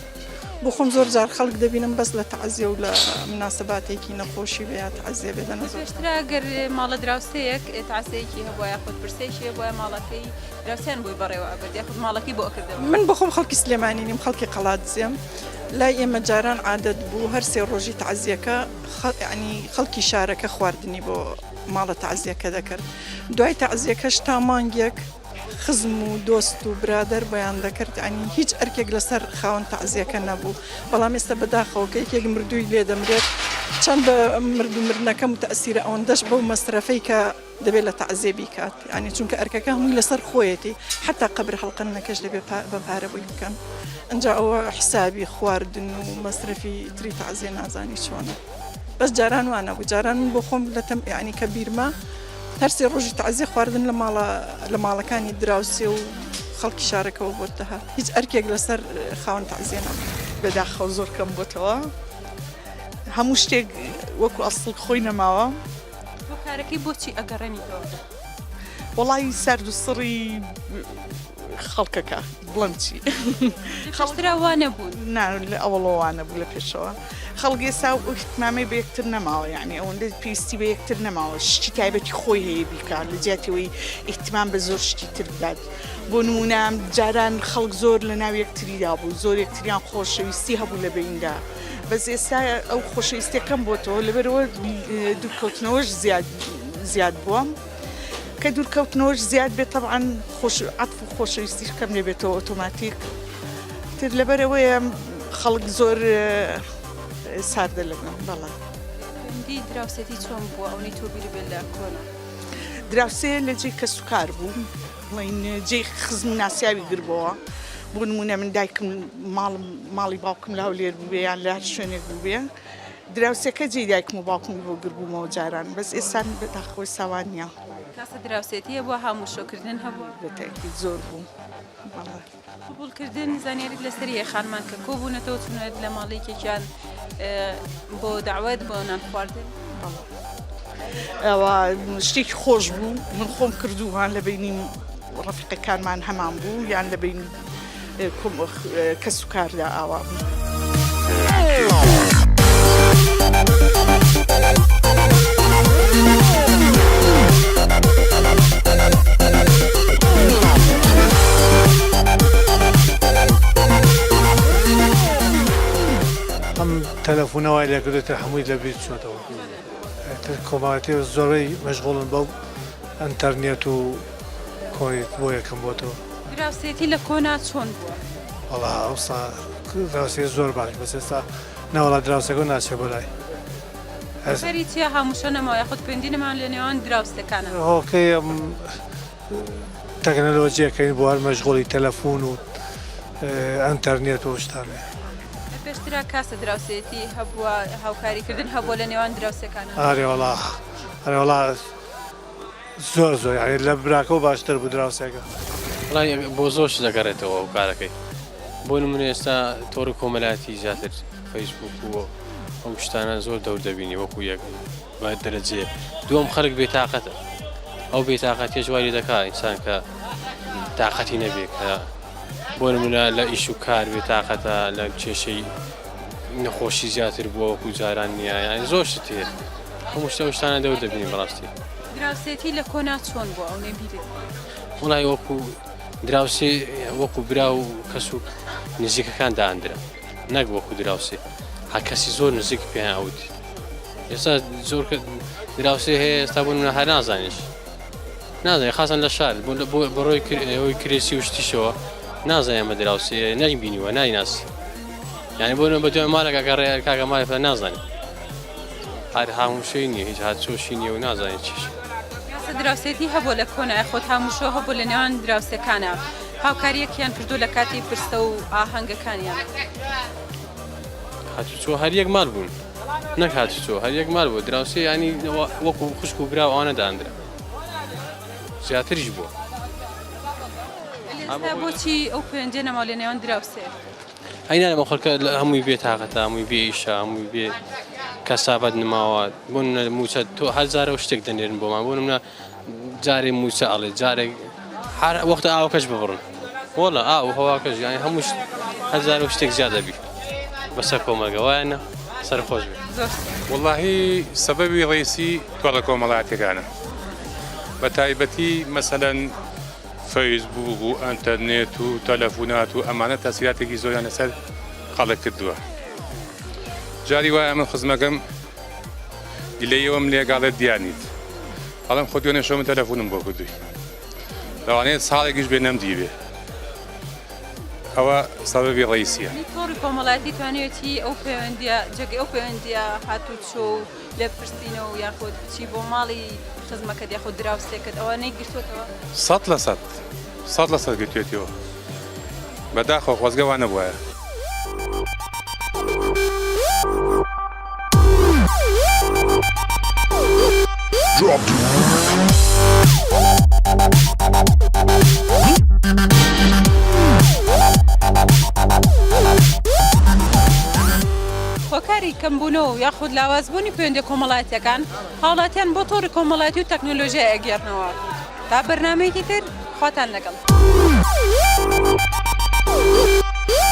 بۆ خۆم زۆر جار خەڵک دەبینم بەس لە تەعزیە و لە مناسەباتێکی نەخۆشی بێ یا تەعزیە بێ دەنا زۆر. پێشترا گەر ماڵە دراوسێیەک تەعزیەیەکی هەبووە یاخود پرسەیەکی هەبووایە ماڵەکەی دراوسێیان بۆی بەڕێوە ئەبرد یاخود ماڵەکەی بۆ ئەکردەوە. من بۆ خۆم خەڵکی سلێمانی نیم خەڵکی قەڵادزێم لای ئێمە جاران عادەت بوو هەر سێ ڕۆژی تەعزیەکە یانی خەڵکی شارەکە خواردنی بۆ ماڵە تەعزیەکە دەکرد دوای تەعزیەکەش تا مانگێک خزم و دۆست و برادەر بۆیان دەکرد یانی هیچ ئەرکێک لەسەر خاوەن تەعزیەکە نەبوو بەڵام ئێستا بەداخەوە کە یەکێک مردووی لێ دەمرێت چەند بە مردوو مردنەکە متەئسیرە ئەوەندەش بەو مەسرەفەی کە دەبێت لە تەعزیە بیکات یانی چونکە ئەرکەکە هەمووی لەسەر خۆیەتی حتا قەبر هەڵقەندنەکەش دەبێت بە پارە بۆی بکەن ئینجا ئەوە حسابی خواردن و مەسرەفی تری تەعزیە نازانی چۆنە بەس جاران وا نەبوو جاران من بۆ خۆم لە تەم یانی کە بیرمە هەر سێ ڕۆژی تەعزیە خواردن لە ماڵە لە ماڵەکانی دراوسێ و خەڵکی شارەکەوە بۆت دەهات هیچ ئەرکێک لەسەر خاوەن تەعزیە نەبوو. بەداخەوە زۆر کەم بۆتەوە هەموو شتێک وەکو ئەسڵ خۆی نەماوە. هۆکارەکەی بۆچی ئەگەڕێنیتەوە؟ وەڵی سارد و سڕی خەڵکەکە بڵێم چی خەڵکرا وا نەبوون نا لە ئەوەڵەوە وا نەبوو لە پێشەوە خەڵک ئێستا و ئیهتمامەی بە یەکتر نەماوە یعنی ئەوەندە پێویستی بە یەکتر نەماوە شتی تایبەتی خۆی هەیە بیکات لە جیاتی ئەوەی ئیهتمام بە زۆر شتی تر بدات بۆ نمونە جاران خەڵک زۆر لە ناو یەکتریدا بوو زۆر یەکتریان خۆشەویستی هەبوو لە بەیندا بەس ئێستا ئەو خۆشەویستیە کەم بۆتەوە لەبەرەوە دوورکەوتنەوەش زیاد زیاد بووە. کە دوورکەوتنەوەش زیاد بێت تەبعەن خۆش عەتف و خۆشەویستیش کەم دەبێتەوە ئۆتۆماتیک تر لەبەرئەوەیە خەڵک زۆر ساردە لەگەڵ بەڵێ. پەیوەندی دراوسێتی چۆن بووە ئەونەی تۆ بیرت بێت لە کۆنا؟ دراوسێ لە جێی کەسوکار بوو بڵێین جێی خزم و ناسیاوی گربۆوە بۆ نموونە من دایکم ماڵم ماڵی باوکم لە هەولێر بووبێ یان لە هەر شوێنێک بووبێ دراوسێکە جێی دایکم و باوکمی بۆ گربوومەوە جاران بەس ئێستا بەداخەوە ئێستا وا نییە. کاسە دراوسێتی هەبووە هاموشۆ کردن هەبووە؟ بە تەئکید زۆر بوو بەڵێ. قبوڵ کردن زانیاریت لەسەر هەیە خانمان کە کۆبوونەتەوە چوونەت لە ماڵێکێکیان. بۆ دەعوەت بۆ نان خواردن؟ ئەوە شتێکی خۆش بوو من خۆم کردووان لە بینی ڕەفیقەکانمان هەمان بوو یان لە بینی کەس و کاردا ئاوا بوو. ئەم تەلەفونە وای لێکردووە تر هەمووی لە بیر چۆتەوە تر کۆمەڵایەتی زۆربەی مەشغوڵن بەو ئەنتەرنێت و کۆیت بۆ یەکەم بۆتەوە. دراوسێتی لە کۆنا چۆن بووە؟ وەڵا ئەوسا دراوسێ زۆر باش بەس ئێستا نەوەڵا دراوسێکە ناچێ بۆ لای. هۆکاری چیە هاموشۆ نەماوە یاخود پەیوەندی نەماوە لە نێوان دراوسێکانا؟ هۆکەی ئەم تەکنەلۆجیەکەین بۆ هەر مەشغوڵی تەلەفون و ئەنتەرنێت و شتانەیە. لە پێشترا کاسە دراوسێتی هەبووە هاوکاری کردن هەبووە لە نێوان دراوسێکانا؟ ئەرێ وەڵا ئەرێ وەڵا زۆر زۆر یانی لە براکەو باشتر بوو دراوسێکە. وەڵای بۆ زۆر شت دەگەڕێتەوە ئەو کارەکەی بۆ نمونە ئێستا تۆڕی کۆمەلایەتی زیاتر فەیسبوک و ئەو شتانە زۆر دەور دەبینی وەکو یەک بە دەرەجەیەک دووەم خەڵک بێتاقەتە ئەو بێتاقەتیش وای لێ دەکا ئینسان کە تاقەتی نەبێ کە بۆ نمونە لە ئیش و کار بێتاقەتە لە کێشەی نەخۆشی زیاتر بووە وەکو جاران نییە یان زۆر شت هەیە هەموو شتە شتانە دەور دەبینی بەڕاستی دراوسێتی لە کۆنا چۆن بووە ئەو نەبیرت وڵی وەکو دراوسێ وەکو برا و کەس و نزیکەکان داندرا نەک وەکو دراوسێ هەر کەسی زۆر نزیک پێیان ئەوت ئێستا زۆر دراوسێ هەیە ئێستا بۆ نمونە هەر نازانیش نازانێ خاصن لە شار بڕۆی ئەوەی کرێسی و شتیشەوە نازانێ ئەمە دراوسێ نەیبینیوە نایناسی یعنی بۆ نمونە بە دوای مالێک ئەگەڕێ کاکە مالێک نازانێ هەر هاموشۆی نییە هیچ هاتچۆشی نییە و نازانێت چیش. یاسا دراوسێتی هەبووە لە کۆنا یاخود هاموشۆ هەبوو لە نێوان دراوسێکانا هاوکاریەکیان کردووە لە کاتی پرسە و ئاهەنگەکانیان. هاتوچۆ هەر یەک مال بوون نەک هاتوچۆ هەر یەک مال بوو دراوسێ ینی وەکو خوشک و برا ئەوانە داندرا زیاتریش بووە. ئێستا بۆچی ئەو پەیوەندیە نەماوە لە نێوان دراوسێ؟ ئەی نالێم ئەو خەڵکە هەمووی بێ تاقەتە هەمووی بێ ئیشە هەمووی بێ کەسابەت نماوە بۆ نمونە موچە تۆ هەر جارە و شتێک دەنێرن بۆمان بۆ نمونە جارێ موچە ئەڵێ جارێک هەر وەختە ئاوەکەش ببڕن وەڵا ئاو هەواکەش یانی هەموو هەر جارە و شتێک زیاد دەبی بەسەر کۆمەڵگە وایە نا سەر خۆش بێ. وەڵاهی سەبەبی ڕەیسی تۆڕە کۆمەڵایەتیەکانە بە تایبەتی مەسەلەن فەیسبووک و ئەنتەرنێت و تەلەفونات و ئەمانە تەسیراتێکی زۆریان لەسەر خەڵک کردووە جاری وایە من خزمەکەم گلەیەوەم لێگاڵێت دیانیت ئەڵم خۆ دوێنێ شەو من تەلەفونم بۆ کردووی لەوانەیە ساڵێکیش بێ نەمدیبێ ئەوە سەبەبی ڕئیسیە. تۆڕی کۆمەڵایەتی توانیوێتی ئەو پەیوەندیە جێگەی ئەو پەیوەندیە هاتوچۆ و لێپرسینەوە و یاخود بچی بۆ ماڵی خزمەکەت یاخود دراوسێکەت ئەوانەی گرتووەتەوە؟ 100% 100% گرتوێتیەوە بەداخەوە خۆزگە وا نەبوایە. هۆکاری کەمبوونەوە و یاخود لاوازبوونی پەیوەندیە کۆمەڵایەتیەکان هاوڵاتیان بۆ تۆڕی کۆمەڵایەتی و تەکنەلۆژیای ئەگێڕنەوە. تا بەرنامەیەکی تر خواتان لەگەڵ.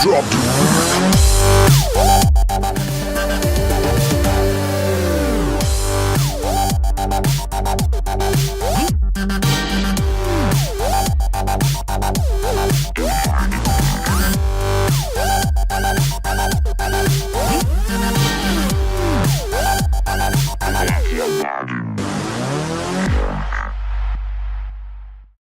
Drop.